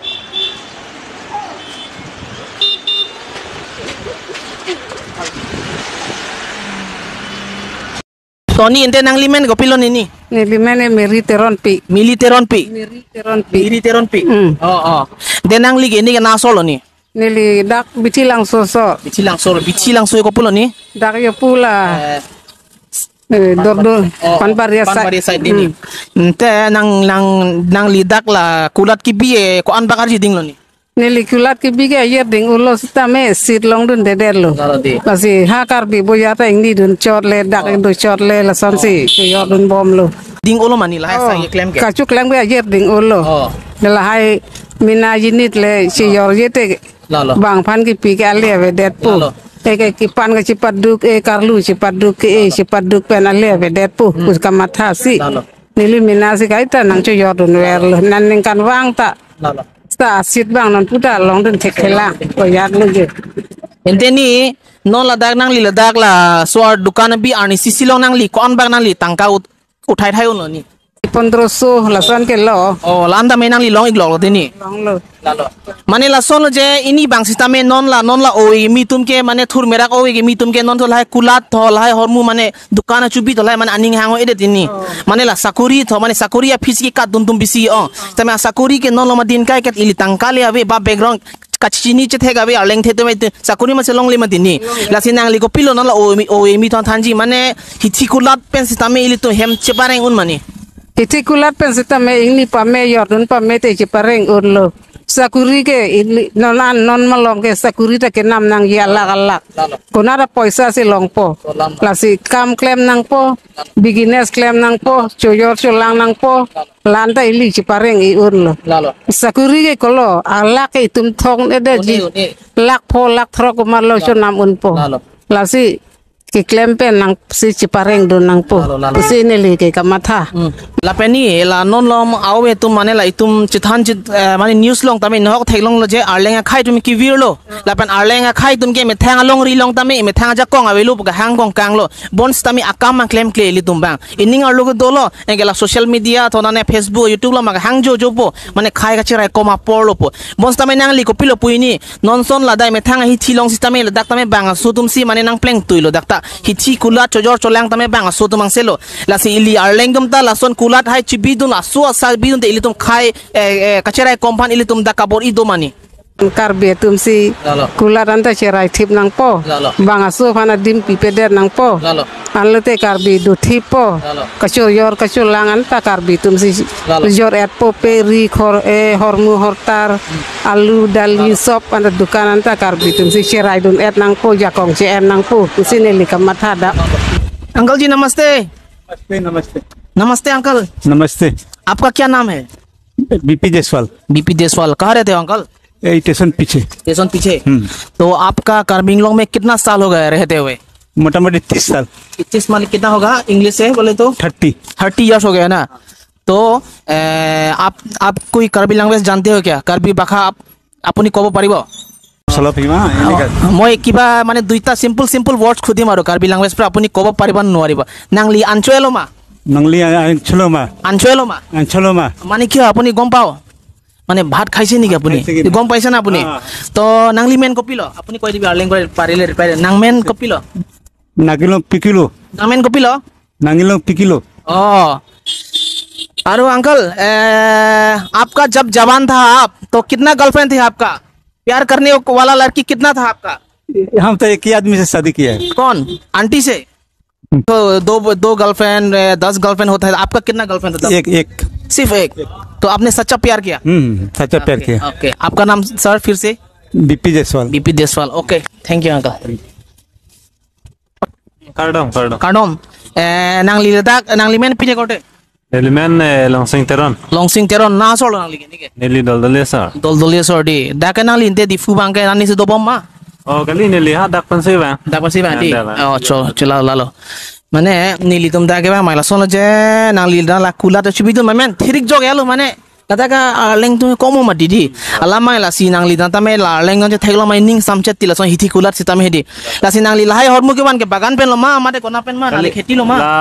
Tony, ante nangli men kopilo nini? Neli men e Mary Teronpi. Mili Teronpi. Mary Teronpi. Mary Teronpi. Hmm. Oh, oh. De nangli ke ini ke naso lo ni? Neli dak Bithi Langso so. Bithi Langso, Bithi Langso kopilo ni? Dak yo pula. Eh, eh, Dordor, oh, oh, Panparia side. Panparia side ini. Hmm. Ante nang, nang, nangli dak la kulat kebi e ko-an bak arji ding lo ni? Neli kulat kebi ke ayer ding-olo sitame sit longdundedet lo. Lalo di. Lasi ha Karbi boya ta ingni dun chot le, dak, oh, ingni dun chot le, lasonsi, oh, chojor dun bom lo. Ding-olo ma ni lahai, oh, sang ye klem ke? Kachoklem ke ayer ding-olo. Oh. Lahai mina jinit le, chojor jete. Lalo. Bang aphan kepi ke ale avedetpo. Lalo. E ke kepan ke chepaduk, e karlu chepaduk ke, e chepaduk pen ale avedetpo. Hmm. Pus kamatha si. Lalo. Neli mina si kaita nangchojor dunver lo. Nan ningkan vang ta. Lalo. Seta asit bang non puta longdun thekthelang. Koyat lo je. Ante ni non ladak nangli ladak laso adukan abi arni isi isi along nangli ko-an bak nangli tangka ut-, uthai thai unlo ni? Pondroso lason ke lo. Oh, la-an ta me nangli long-iklok lo te ni? Longlo. Lalo. Mane lason lo je ini bang sitame non la, non la ove kimi atum ke, mane thur merak ove kimi atum ke non tho lahai kulat tho lahai hormu mane dukan achubi tho lahai mane aning hang-o-edet ini. Oh. Mane la sakori tho, mane sakori aphi si katdun atum bisi, oh. Tame sakori ke non lo ma din kai kat ili tangka le ave ba background kachini chethek ave arleng the tame te sakori ma chelongle ma din ni. Lasi nangli kopilo non la ove kimi, ove kimi thon thanji mane hithi kulat pen sitame ilitum hem chepareng un ma ni? Hithi kulat pen sitame ingni pame jordun pame te chepareng unlo. Sakori ke ili non an non malom ke sakori ta kenam nangji alak alak. Lalo. Konat apoisa si longpo. Kolam. Lasi kam klem nangpo, business klem nangpo, chojor cholang nangpo. La-an ta ili chepareng i unlo. Lalo. Sakori ke kolo, alak ke itum thong-edet ji. Une, une. Lakh pho lakh throk komatlo, lalo, chonam unpo. Lalo. Lasi keklem pen nangsi chepareng dun nangpo. Lalo, lalo. Pusi neli ke kamatha. Hmm. Lapen ni la non lom au atum mane la itum chethan chit, eh, mane news along tame nahok theklonglo je Arleng akhei atum kevirlo. Lapen Arleng akhei atum ke methang alongri along tame methang ajakong avelo pu kahang kongkanglo. Bonsitame akam mang klemkle ilitum abang. Ining arlo ke dolo, anke la social media, thonane Facebook, YouTube lo mak hang jojopo, mane khei kacherai kom aporlopo. Bonsitame nangli kopilo pu ini, non ason ladak methang ahithi along sitame ladak tame bang aso atumsi mane nangplengtuilo dak ta. Hithi kulat chojor cholang tame bang aso atum angselo. Lasi ili Arleng atum ta lason kulat hai chibidun aso asa bidunte ilitum khei, eh, eh, kacherai kom aphan ilitum dak kabor-i do mane. Karbi atumsi Lalo. Kulat anta cherai thip nangpo. Lalo. Bang aso aphan adim pipedet nangpo. Lalo. Anlote Karbi do thippo. Lalo. Kachojor kacholang anta Karbi atumsi Lalo. Jor-etpo pe ri khor, eh, hormu hortar, alu dali Lalo. Sop anta dukan anta Karbi atumsi cherai dun-et nangpo, jakong che-en nangpo. Pusi neli kamatha dak. Uncle ji नमस्ते। नमस्ते, नमस्ते। नमस्ते अंकल। नमस्ते। आपका क्या नाम है? बीपी Jaiswal. BP Jaiswal, कहाँ रहते हो अंकल? यही स्टेशन पीछे। स्टेशन पीछे। हम्म। तो आपका कार्बी आंगलोंग में कितना साल हो गया रहते हुए? मोटा मोटी तीस साल। तीस माने कितना होगा इंग्लिश से बोले तो? थर्टी। थर्टी ईयर्स हो गया ना। तो ए, आप आप कोई कार्बी लैंग्वेज जानते हो क्या? कार्बी भाषा आप আপুনি ক'ব পাৰিব? চলপ হিমা, এনেকা। মই কিবা মানে দুইটা চিম্পল চিম্পল ৱৰ্ডছ সুধিম আৰু কাৰ্বি লেংগুৱেজ পৰা আপুনি ক'ব পাৰিব নে নোৱাৰিব? নাংলি আনচুৱেলমা। নাংলি আ-, আনচুৱেলমা। আনচুৱেলমা। আনচুৱেলমা। মানে কি হয় আপুনি গম পাও? মানে ভাত খাইছে নেকি আপুনি? ভাত খাইছে কি নাই? গম পাইছে না আপুনি? অ। তো নাংলি মেন কপিল, আপুনি কৈ দিবি আৰ্লিং কৈ পাৰিলে ৰিপ্লাই। নাংমেন কপিল। নাগিলং পিকিলো। নাংমেন কপিল। নাগিলং পিকিলো। অ। अरे अंकल, ए, आपका जब जवान था आप, तो कितना गर्लफ्रेंड थी आपका? प्यार करने वाला लड़की कितना था आपका? हम तो एक ही आदमी से शादी किया है। कौन? आंटी से? तो दो, दो गर्लफ्रेंड, ए, दस गर्लफ्रेंड होता है, आपका कितना गर्लफ्रेंड होता है? एक, एक। सिर्फ एक? तो आपने सच्चा प्यार किया? हम्म, सच्चा प्यार ओके, किया। ओके। आपका नाम सर फिर से? BP Jaiswal. BP Jaiswal, okay. Thank you uncle. Kardom, kardom. Kardom. Eh, nangli ladak, nangli men pine korte? Neli men, eh, Longsing Teron. Longsing Teron, na asor lo nangli ke, neke? Neli Doldoli asor. Doldoli asor di. Dak ke nangli ante Diphu abang ke nani si dobom ma? Oh, kali neli ha dak pensi bang. Dak pensi bang di. Dak bang. Oh, cho, cho lalo, lalo. Mane, nelitum dak ke bang, mai lason lo je, nangli dak la kulat chibidun ma men, thirik jok ya lo mane. Ladak ke, ah, lengtung komo ma didi. Alam mai lasi nangli dak tame la lengtung che thek lo mai ning samchet ti lason hithi kulat sitame hedi. Lasi nangli lahai hormu kevan ke bagan pen lo ma, mate kona pen ma, nangli kheti lo ma. La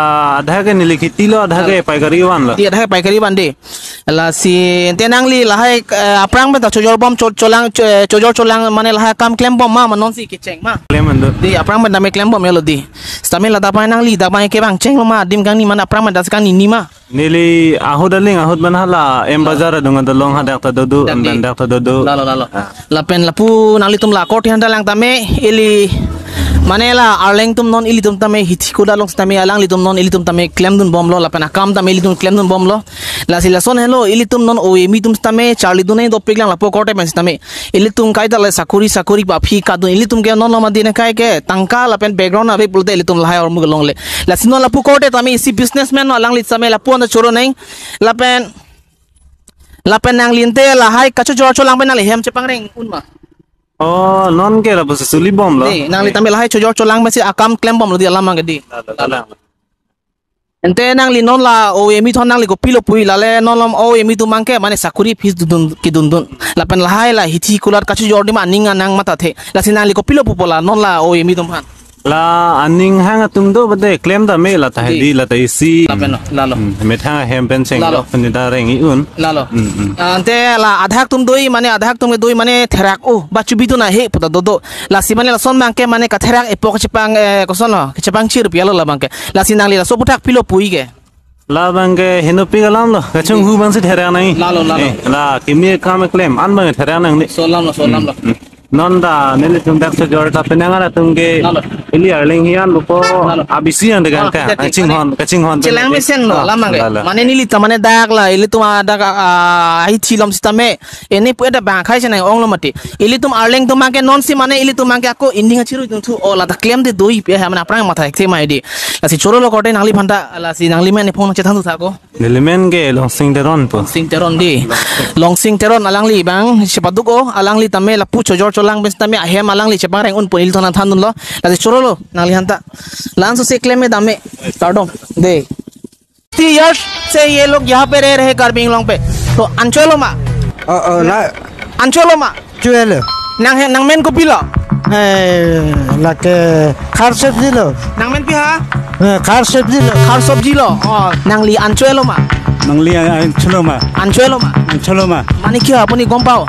adha ke neli kheti lo, adha ke paikari van lo. Di adha ke paikari van di. Lasi ante nangli lahai, eh, aphrang pen ta chojor bom cho-, cholang, cho-, chojor cholang mane lahai kam klem bom ma, ma non si kecheng ma. Klem ando. Di aphrang pen tame klem bom ya lo di. Sitame ladak pai nangli, dak pai ke bang cheng lo ma, adim kangni mane aphrang pen ta si kangni ni ma. Neli ahut aling ahut ban hala M Bazar adung adolong hadak ta dodo, Dak di. Andan dak ta dodo. Lalo, lalo. Ah. Lapen lapu nanglitum la korte handa lang tame ili mane la arleng tum non ilitum tame hithi kulat along tame alanglitum non ilitum tame klemdun bomlo lapen akam tame ilitum klemdun bomlo. Lasi lason helo ilitum non O A M E tum tame charlidun nai dopik lang lapu korte pen tame. Ilitum kaita le sakuri sakuri ba phi kadun ilitum ke non loma dine kai ke tangka lapen background ave pulote ilitum lahai hormu kelongle. Lasi non lapu korte tame isi businessman no alangli tame lapu anta choro neng. Lapen, lapen nangli ante lahai kachojor cholang pen nangli hem chepangreng un ma? Oh, non ke lapu suli bomlo. Di, nangli tame lahai chojor cholang pensi akam klem bomlo di alam abang ke di. Lalo, lalo. Ante nangli non la O A M E thon nangli kopilo pu-i lale non lom O A M E tum abang ke mane sakuri phis dun kedun dun. Lapen lahai la hithi kulat kachojor di ma aning anang mathathe. Lasi nangli kopilo pupo la non la O A M E tum aphan. La aning hang atum do bade klem tame la ta Di. Di la ta isi. Lapen lo, lalo. Hmm, methang ahem pen cheng Lalo. Lo pen da reng-i un. Lalo. Hmm, hmm. Ah, ante la adhak tum doi mane adhak tum doi mane therak o ba chubidun ahe puta dodo. Lasi mane lason abang ke mane katherak epo kachepang, eh, koson lo, kachepang chir pialo la abang ke. Lasi nangli laso aputhak pilo pu-i ke. La abang ke henopik alam lo, kachonghu abang si therak nang. Lalo, lalo. Eh, la kimi kam klem an abang therak nang ni. Solam lo, solam lo. Hmm, hmm. Non ta nelitum dak chojor ta penang atum ke Lalo. Ili arleng hian lupo Lalo. Abisi yang degan Ah, ka, kita tik, kachinghon, kachinghon. Chelang mesen lo, Ah, lamang ke. Lalo. Mane neli ta mane dak la, ilitum adak, ah, hithi lom sitame. Ini pu ada bang khai senang ong lo mati. Ilitum arleng tum abang ke non si mane ilitum abang ke ako inding achiru tum thu o la ta klem de doi pe ha mane aphrang matha ek se mai di. Lasi choro lo korte nangliphan ta, lasi nangli men phone chethan thu tha ko. Neli men ke Longsing Teron pu. Longsing Teron di. Longsing Teron alangli abang, sipaduk o, alangli tame lapu chojor Cholang pen sitame ahem alangli chepangreng un pu neli thon thandunlo. Lasi chorolo nanglihanta. La-an sose klem me dam me. Kardom. De. तीस ईयर्स से ये लोग यहाँ पे रह रहे हैं कार्बी आंगलोंग पे। तो ancho-elo ma? Oh, oh, na. Ancho-elo ma? Ancho-elo. Nang he, nangmen kopilo? Eh, lake khar sabji lo. Nangmen pi ha? Eh, khar sabji lo. Khar sabji lo. Oh, nangli ancho-elo ma? Nangli an-, ancho-elo ma? Ancho-elo ma? Ancho-elo ma? মানে কি আপুনি গম পায়?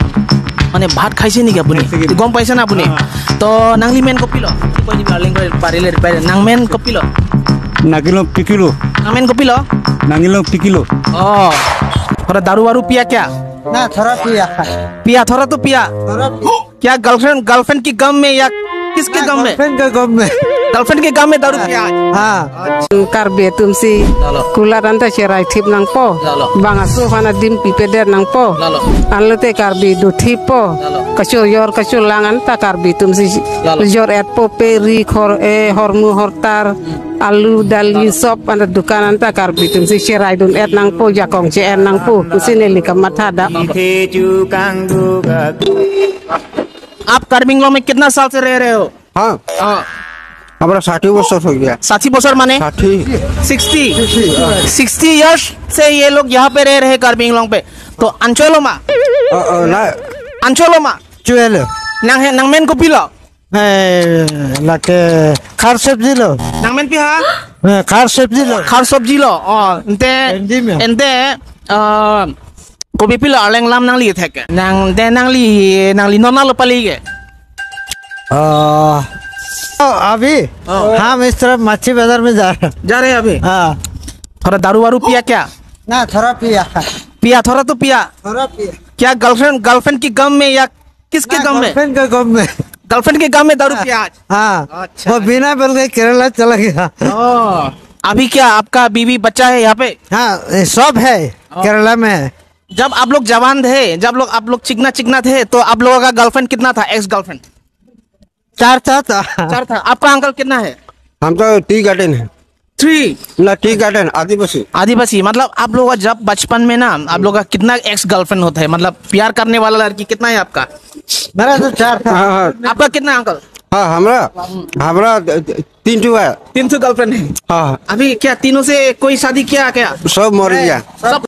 মানে ভাত খাইছে নেকি আপুনি? খাইছে নেকি? গম পাইছে না আপুনি? অ। তো nangli men kopilo? কি কৈ দিবি, আলিং কৈ পাৰিলে, পাৰিলে। Nangmen kopilo? Nangilong pikilo. Nangmen kopilo? Nangilong pikilo. Oh. थोड़ा दारू वारू पिया क्या? ना, थोड़ा पिया। पिया, थोड़ा तो पिया। थोड़ा पिया। क्या गर्लफ्रेंड, गर्लफ्रेंड की गम में या किसके ना, गम में? गर्लफ्रेंड के गम में। गर्लफ्रेंड के गम में दारू पिया आज? हाँ। Karbi atumsi, lalo, kulat anta cherai thip nangpo. Lalo. Bang aso aphan adim pipedet nangpo. Lalo. Anlote Karbi do thippo. Lalo. Kachojor kacholang anta Karbi atumsi, lalo, jor-etpo, pe ri khor, eh, hormu hortar, alu dali, lalo, sop anta dukan anta Karbi atumsi cherai dun-et nangpo, jakong che-en nangpo. Pusi neli kamatha da. आप कार्बी आंगलोंग में कितना साल से रह रहे हो? हाँ। हाँ। हमारा ষাঠি বছর हो गया। ষাঠি বছর মানে? ষাঠি। सिक्सटी। सिक्सटी, हाँ। सिक्सटी ईयर्स से ये लोग यहाँ पे रह रहे हैं कार्बी आंगलोंग पे। तो ancho-elo ma? अ, अ, ना। Ancho-elo ma? Ancho-elo। Nang he, nangmen kopilo? Eh, lake khar sabji lo. Nangmen pi ha? Eh, khar sabji lo. Khar sabji lo. Oh, ante, Hindi में। Ante, ah, kopi pilo arleng lam nangli thek ke? Nang, de nangli, nangli non nalo pali ke? Ah, oh, अभी? Oh. हम इस तरफ मच्छी बाजार में जा रहे हैं। जा रहे हैं अभी? हाँ। थोड़ा दारू वारू पिया क्या? ना, थोड़ा पिया। पिया, थोड़ा तो पिया। थोड़ा पिया। क्या गर्लफ्रेंड, गर्लफ्रेंड की गम में या किसके ना, गम में? गर्लफ्रेंड के गम में। गर्लफ्रेंड के गम में दारू पिया आज? हाँ। अच्छा। वो बिना बोल के केरला चला गया। ओह, अभी क्या आपका बीवी बच्चा है यहाँ पे? हाँ, ये सब है हाँ। केरला में है। जब आप लोग जवान थे, जब लोग, आप लोग चिकना चिकना थे, तो आप लोगों का गर्लफ्रेंड कितना था, एक्स गर्लफ्रेंड? चार था, था। चार था। आपका अंकल कितना है? हम तो टी गार्डन है। थ्री। ना, टी गार्डन, आदिवासी। आदिवासी, मतलब आप लोग का जब बचपन में ना, आप लोग का कितना एक्स गर्लफ्रेंड होता है? मतलब प्यार करने वाला लड़की कितना है आपका? मेरा तो चार था। हाँ, हाँ। आपका कितना अंकल? हाँ, हमरा, हमरा तीन ठो है। तीन ठो गर्लफ्रेंड है। हाँ। अभी क्या तीनों से कोई शादी किया क्या? सब मर गया। सब।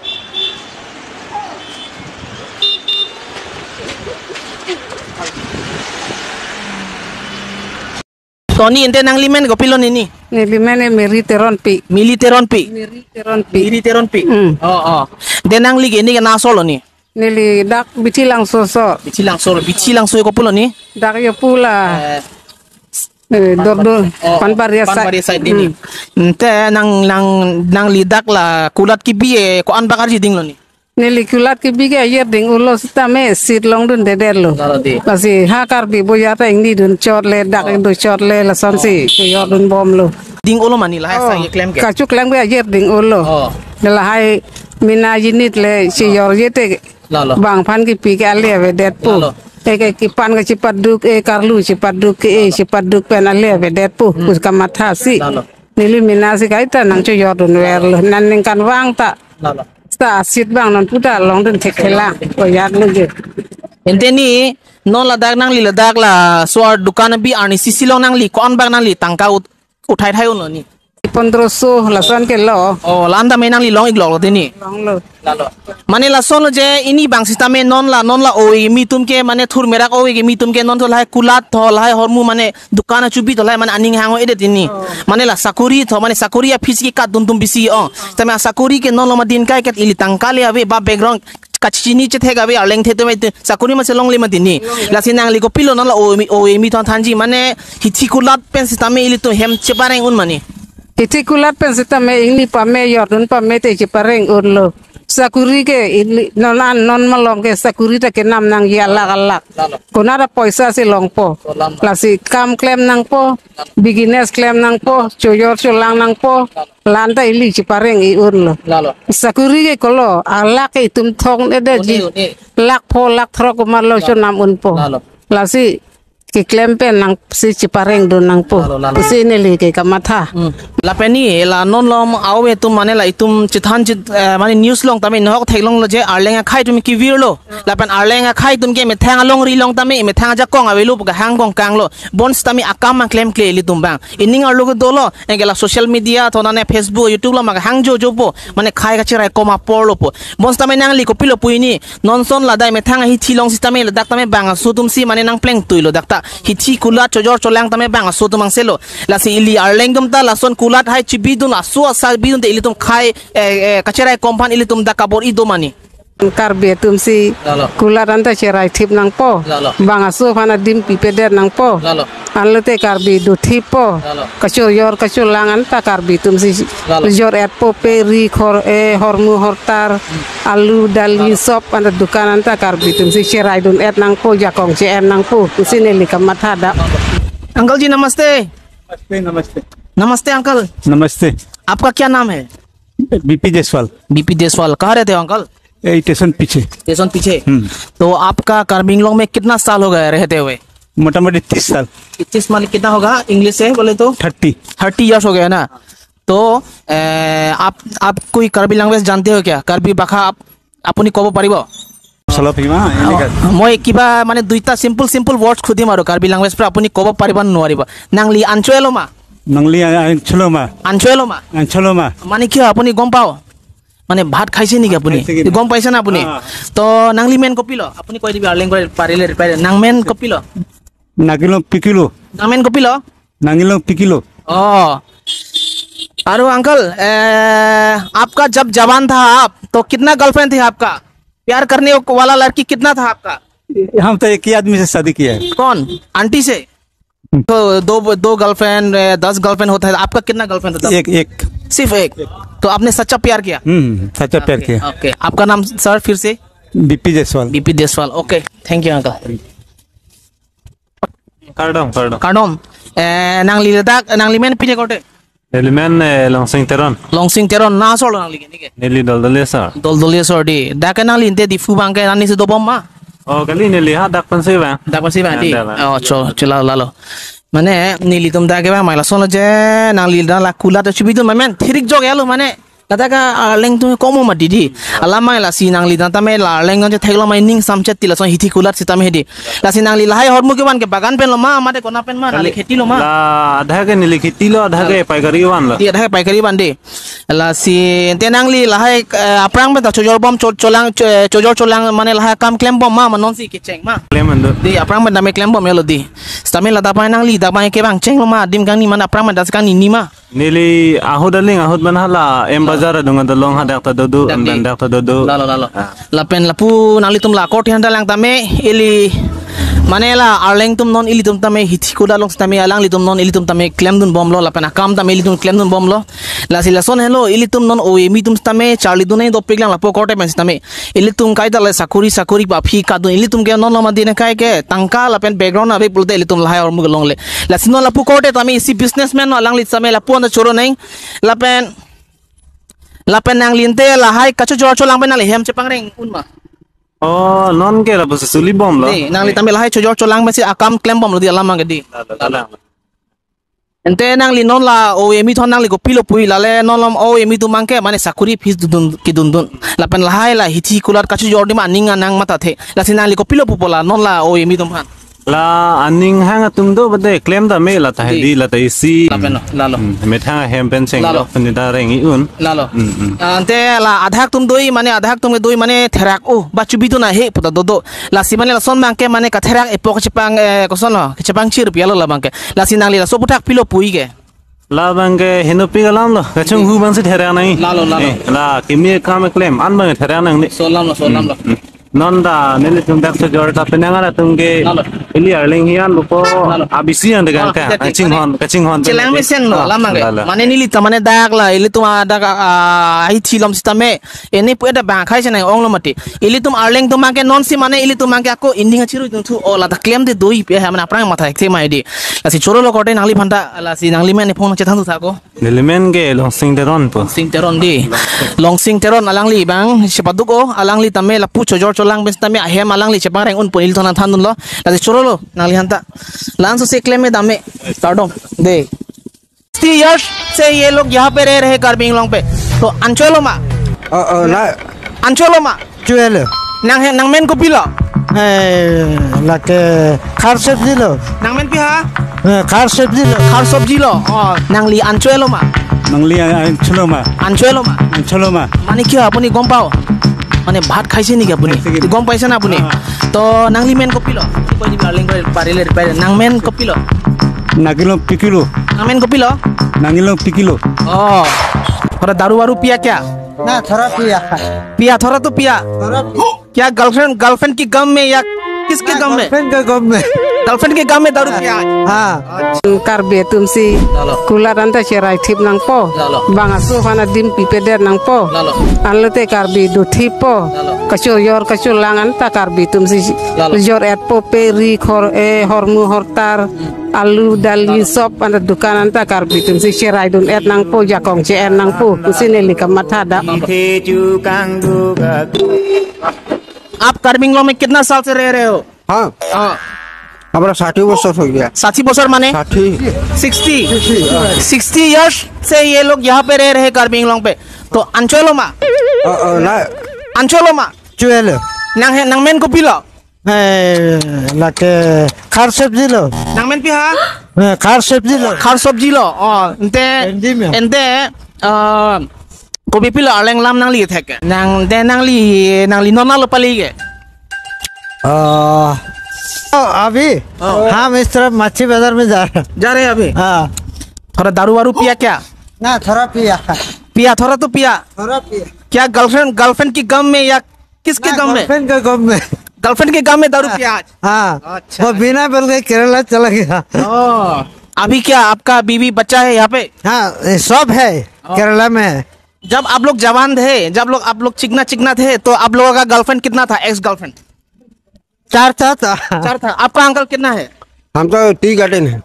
Tony, ante nangli men kopilo nini? Neli men e Mary Teronpi. Mili Teronpi. Mary Teronpi. Mary Teronpi. Hmm. Oh, oh. Ante nangli ke neli ke na asor lo ni? Neli dak Bithi Langso asor. Bithi Langso, Bithi Langso kopilo ni? Dak yo pula. Eh, eh, Dordon, oh, Panbaria side. Panbaria side ni. Hmm. Ante nang, nang, nangli dak la kulat kebi e ko-an bak arji dinglo ni? Neli kulat kebi ke ayer ding-olo sitame sit longdundedetlo. Lalo dei. Lasi ha Karbi boya ta ingni dun chot le, dak, oh, ingdun chot le, lasonsi, oh, kejor dunbomlo. Ding-olo ma ni lahai, oh, sang ye klem ke? Kachoklem ke ayer ding-olo. Oh. Lahai mena jinit le, oh, chejorje te. Lalo. Bang aphan kepi ke ale avedetpo. Lalo. Eke kepan ke chepaduk, e karlu chepaduk ke, e chepaduk pen ale avedetpo. Hmm. Pus kamathasi. Lalo. Neli mena si kaita nangchojor dunverlo. Nan ningkan vang ta. Lalo. Seta asit bang non puta longdun thekthelang. Koyat lagi. Ante ni non ladak nangli ladak laso adukan abi arnisi si long nangli ko-an bak nangli tangka ut-, uthai thai unlo ni? Pondroso lason ke lo. Oh, la-an tame nangli long-ikloklo dei ni? Longlo. Lalo. Mane lasonlo je ini bang sitame non la, non la ove kimi atum ke, mane thur merak ove kimi atum ke non tho lahai kulat tho lahai hormu mane dukan achubi tho lahai mane aning hang-o-edet ini. Oh. Mane la sakori tho, mane sakori aphi si katdun atum bisi, oh. Tame asakori ke non lo ma din kai ket ili tangka le ave ba background kachini chethek ave arleng the tame sakori ma si longle ma dei ni. Longle. Lasi nangli kopilo non la ove kimi, ove kimi thon thanji mane hithi kulat pen sitame ilitum hem chepareng un ma ni? Hithi kulat pen sitame ingni pame jordun pame te chepareng unlo. Sakori ke ili non an non malom ke sakori ta kenam nangji alak alak. Lalo. Konat apoisa si longpo. Kolam. Lasi kam klem nangpo, business klem nangpo, chojor cholang nangpo. Lalo. La-an ta ili chepareng-i unlo. Lalo. Sakori ke kolo, alak ke itum thong-edetji. Une, une. Lakh pho, lakh throk komatlo, lalo, chonam unpo. Lalo. Lasi keklem pen nangsi chepareng dun nangpo. Lalo, lalo. Pusi neli ke kamatha. Hmm. Lapen ni la non lom awe atum mane la itum chethan chit, eh, mane news along tame nahok theklonglo je Arleng akhei atum kevirlo. Lapen Arleng akhei atum ke methang alongri along tame methang ajakong avelo pu kehang kongkanglo. Bonsitame akam mang klemkle ilitum abang. Ining arlo ke dolo, anke la social media, thonane Facebook, YouTube along mang hang jojopo, mane khei kacherai kom aporlopo. Bonsitame nangli kopilo pu ini, non ason ladak methang ahithi along sitame ladak tame bang aso atumsi mane nangplengtuilo dak ta. Hithi kulat chojor cholang tame bang aso atum angselo. Lasi ili Arleng atum ta lason kulat hai chibidun aso asa bidunte ilitum khei, eh, eh, kacherai kom aphan ilitum dak kabor-i do ma ni. Karbi atumsi Lalo. Kulat anta cherai thip nangpo. Lalo. Bang aso aphan adim pipedet nangpo. Lalo. Anlote Karbi do thippo. Lalo. Kachojor kacholang anta Karbi atumsi Lalo. Jor-etpo pe ri khor, eh, hormu hortar, alu dali Lalo. Sop anta dukan anta Karbi atumsi cherai dun-et nangpo, jakong che-en nangpo. Pusi neli kamatha dak. Uncle ji नमस्ते। नमस्ते, नमस्ते। नमस्ते अंकल। नमस्ते। आपका क्या नाम है? बीपी Jaiswal. BP Jaiswal, कहाँ रहते हो अंकल? ए, स्टेशन पीछे। स्टेशन पीछे। हम्म। तो आपका कार्बी आंगलोंग में कितना साल हो गया रहते हुए? मोटा मोटी तीस साल। तीस माने कितना होगा इंग्लिश से बोले तो? थर्टी। थर्टी ईयर्स हो गया ना। तो, ए, आप, आप कोई कार्बी लैंग्वेज जानते हो क्या? कार्बी भाषा आप, আপুনি ক'ব পাৰিব? চলপ হিমা, এনেকা। মই কিবা মানে দুইটা চিম্পল চিম্পল ৱৰ্ডছ সুধিম আৰু কাৰ্বি লেংগুৱেজ পৰা আপুনি ক'ব পাৰিব নে নোৱাৰিব? নাংলি আনচুৱেলমা। নাংলি আনচুৱেলমা। আনচুৱেলমা। আনচুৱেলমা। মানে কিয় আপুনি গম পাও? মানে ভাত খাইছে নেকি আপুনি? ভাত খাইছে কি নাই? গম পাইছে না আপুনি? অ। তো নাংলি মেন কপিল, আপুনি কৈ দিবি আৰু লেংগুৱেজ পাৰিলে পাৰিলে। নাংমেন কপিল। নাগিলো পিকিলো। নাংমেন কপিল। নাগিলো পিকিলো। অ। अरे अंकल, ए, आपका जब जवान था आप, तो कितना गर्लफ्रेंड थी आपका? प्यार करने वाला लड़की कितना था आपका? हम तो एक ही आदमी से शादी किया है। कौन? आंटी से? तो दो, दो गर्लफ्रेंड, ए, दस गर्लफ्रेंड होता है, आपका कितना गर्लफ्रेंड होता है? एक, एक। सिर्फ एक? तो आपने सच्चा प्यार किया? हम्म, सच्चा प्यार ओके, किया। ओके। आपका नाम सर फिर से? BP Jaiswal. BP Jaiswal, okay. Thank you uncle. Kardom, kardom. Kardom. Eh, nangli ladak, nangli men pine korte? Neli men, eh, Longsing Teron. Longsing Teron, na asor lo nangli ke, neke? Neli Doldoli asor. Doldoli asor di. Dak ke nangli ante Diphu abang ke nangli si dobom ma? Oh, kali neli ha dak pensi bang. Dak pensi bang di. Dak bang. Oh, cho, cho lalo, lalo. Mane, nelitum dak ke bang, mai lason lo je, nangli dak la kulat chibidun ma men, thirik jok ya lo mane. Ladak ke, ah, Arleng atum komo ma didi. Alam mai lasi nangli tame la Arleng atum theklong mai ning samchet ti lason hithi kulat sitame hedi. Lasi nangli lahai ahormu kevan ke bagan pen lo ma, mate kona pen ma, nangli kheti lo ma? La adha ke neli kheti lo, adha ke paikari van lo. Di adha ke paikari van di. Lasi ante nangli lahai, eh, aphrang pen ta chojor bom cho-, cholang, cho-, eh, chojor cholang mane lahai kam klem bom ma, ma nonsi kecheng ma? Klem ando. Di aphrang pen tame klem bom ya lo di. Sitame ladak pai nangli, dak pai ke bang cheng lo ma, adim kangni mane aphrang pen ta kangni ni ma? Neli ahut aling ahut man hala M Bazar adung adolong hadak ta dodo, Dak M di. Dak ta dodo. Lalo, lalo. Ah. Lapen lapu nanglitum la korte handa lang tame ili mane la Arleng atum non ilitum tame hithi kulat along tame alanglitum non ilitum tame klemdun bomlo lapen akam tame ilitum klemdun bomlo. Lasi lason helo ilitum non O A M atum tame charlidun nai dopik lang lapu korte pen tame. Ilitum kaita le sakuri sakuri pu aphi kadun ilitum ke non loma dine kai ke tangka lapen background ave pulote ilitum lahai ahormu kelongle. Lasi non lapu korte tame isi businessman no alangli tame lapu anta choro neng. Lapen, lapen nangli ante lahai kachojor cholang pen nangli hem chepangreng un ma? Oh, non ke lapu suli bomlo. Di, nangli tame lahai chojor cholang pensi akam klem bomlo di alam abang ke di. Lalo, lalo. Ante nangli non la O A M atum nangli kopilo pu-i lale non lom O A M atum abang ke mane sakuri phis dun kedun dun. Lapen lahai la hithi kulat kachojor di ma aning anang mathathe. Lasi nangli kopilo pupo la non la O A M atum aphan? La aning hang atum do bade klem ta me la ta Di. Hedi la ta isi. Lapen lo, lalo. Hmm, methang ahem pen cheng Lalo. Lo pen ta reng-i un. Lalo. Hmm, hmm. Ah, ante la adhak atum doi mane adhak atum ke doi mane therak o ba chubidun ahe puta dodo. Lasi mane lason abang ke mane katherak epo kachepang, eh, koson lo, kachepang chir pialo la abang ke. Lasi nangli laso aputhak pilo pu-i ke. Labang ke henopi alam lo, kachonghu abangsi therak nang. Lalo, lalo. Eh, la kimi kam klem, an abang therak nang ni. Solam lo, solam lo. Hmm, hmm. Non ta nelitum dak chojor ta penang atum ke Lalo. Ili Arleng hian bupo Lalo. Abisi yang degan Oh, ka, jadi, kachinghon, mane kachinghon chelang pen mesen lo, Ah, lamang ke. Lalo. Mane neli ta mane dak la, ilitum adak, ah, ahithi lom sitame, ini pu ada bang khai senang ong lo mati. Ilitum Arleng atum abang ke nonsi mane ilitum abang ke ako inding achiru itum thu, oh, la ta klem de doi pe, ha, mane aphrang matha ek se mai di. Lasi choro lo korte nangliphan ta, lasi nangli men iphong chethan tu thako. Neli men ke Longsing Teron pu. Longsing Teron di. Longsing Teron alangli abang, chepaduk o, alangli tame lapu chojor lang pen sitame ahem alangli chepangreng unpo, neli thon than dunlo. Lasi chorolo nangliphan ta. La-an sose klem me dam me. Kardom. De. Sixty years से ये लोग यहाँ पे रह रहे हैं कार्बी आंगलोंग पे। तो ancho-elo ma? Oh, oh, na. Ancho-elo ma? Ancho-elo. Nang he, nangmen kopilo? Eh, lake khar sabji lo. Nangmen pi ha? Eh, khar sabji lo. Khar sabji lo. Oh, nangli ancho-elo ma? Nangli an-, ancho-elo ma? Ancho-elo ma? Ancho-elo ma? মানে কিয় আপুনি গম পায়? মানে ভাত খাইছে নেকি আপুনি? খাইছে নেকি? গম পাইছে না আপুনি? অ। তো nangli men kopilo? Pai di paling pai, parile, pai. Nangmen kopilo? Nangilong pikilo. Nangmen kopilo? Nangilong pikilo. Oh. थोड़ा दारू वारू पिया क्या? ना, थोड़ा पिया। पिया, थोड़ा तो पिया। थोड़ा पिया। क्या गर्लफ्रेंड, गर्लफ्रेंड की गम में या किसके ना, गम में? गर्लफ्रेंड के गम में। गर्लफ्रेंड के गम में दारू पिया आज? हाँ। Karbi atumsi, lalo, kulat anta cherai thip nangpo. Lalo. Bang aso aphan adim pipedet nangpo. Lalo. Anlote Karbi do thippo. Lalo. Kachojor kacholang anta Karbi atumsi, lalo, jor-etpo, pe ri khor, eh, hormu hortar, alu dali, lalo, sop anta dukan anta Karbi atumsi cherai dun-et nangpo, jakong che-en nangpo. Pusi neli kamatha da. आप कार्बी आंगलोंग में कितना साल से रह रहे हो? हाँ। हाँ। हमारा साठ ही बरस हो गया। ষাঠি বছর মানে? ষাঠি। सिक्सटी। सिक्सटी, हाँ। सिक्सटी ईयर्स से ये लोग यहाँ पे रह रहे हैं कार्बी आंगलोंग पे। तो ancho-elo ma? अ, अ, ना। Ancho-elo ma? Ancho-elo। Nang he, nangmen kopilo? Eh, lake khar sabji lo. Nangmen pi ha? Eh, khar sabji lo। Khar sabji lo। Oh, ante, Hindi में। Ante, ah, kopi pilo arleng lam nangli thek ke? Nang, de nangli, nangli non lo pali ke? Ah, oh, अभी? Oh. हम इस तरफ मच्छी बाजार में जा रहे हैं। जा रहे हैं अभी? हाँ। थोड़ा दारू वारू पिया क्या? ना, थोड़ा पिया। पिया, थोड़ा तो पिया। थोड़ा पिया। क्या गर्लफ्रेंड, गर्लफ्रेंड की गम में या किसके ना, गम में? गर्लफ्रेंड के गम में। गर्लफ्रेंड के गम में दारू पिया आज? हाँ। अच्छा। वो बिना बोल के केरला चला गया। ओ, अभी क्या आपका बीवी बच्चा है यहाँ पे? हाँ, ये सब है ओ। केरला में है। जब आप लोग जवान थे, जब लोग, आप लोग चिकना चिकना थे, तो आप लोगों का गर्लफ्रेंड कितना था, एक्स गर्लफ्रेंड? चार था, था। चार था। आपका अंकल कितना है? हम तो टी गार्डन है।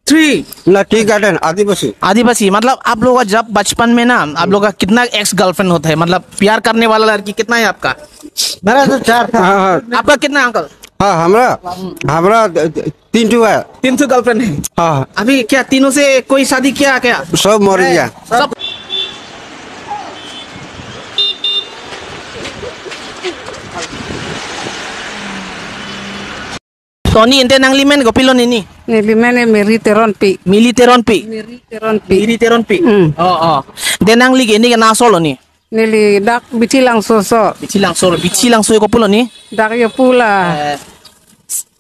थ्री। ना, टी गार्डन, आदिवासी। आदिवासी, मतलब आप लोग का जब बचपन में ना, आप लोग का कितना एक्स गर्लफ्रेंड होता है? मतलब प्यार करने वाला लड़की कितना है आपका? मेरा तो चार था। हाँ, हाँ। आपका कितना अंकल? हाँ, हमरा, हमरा तीन ठो है। तीन ठो गर्लफ्रेंड है? हाँ, हाँ। अभी क्या तीनों से कोई शादी किया क्या? सब मर गया। सब। Tony, ante nangli men kopilo nini? Neli men e Mary Teronpi. Mili Teronpi? Mary Teronpi. Mary Teronpi? Mm. Oh, oh. De nangli ke neke na asor lo ni? Neli dak Bithi Langso asor. Bithi Langso, Bithi Langso kopilo ni? Dak yo pula. Eh,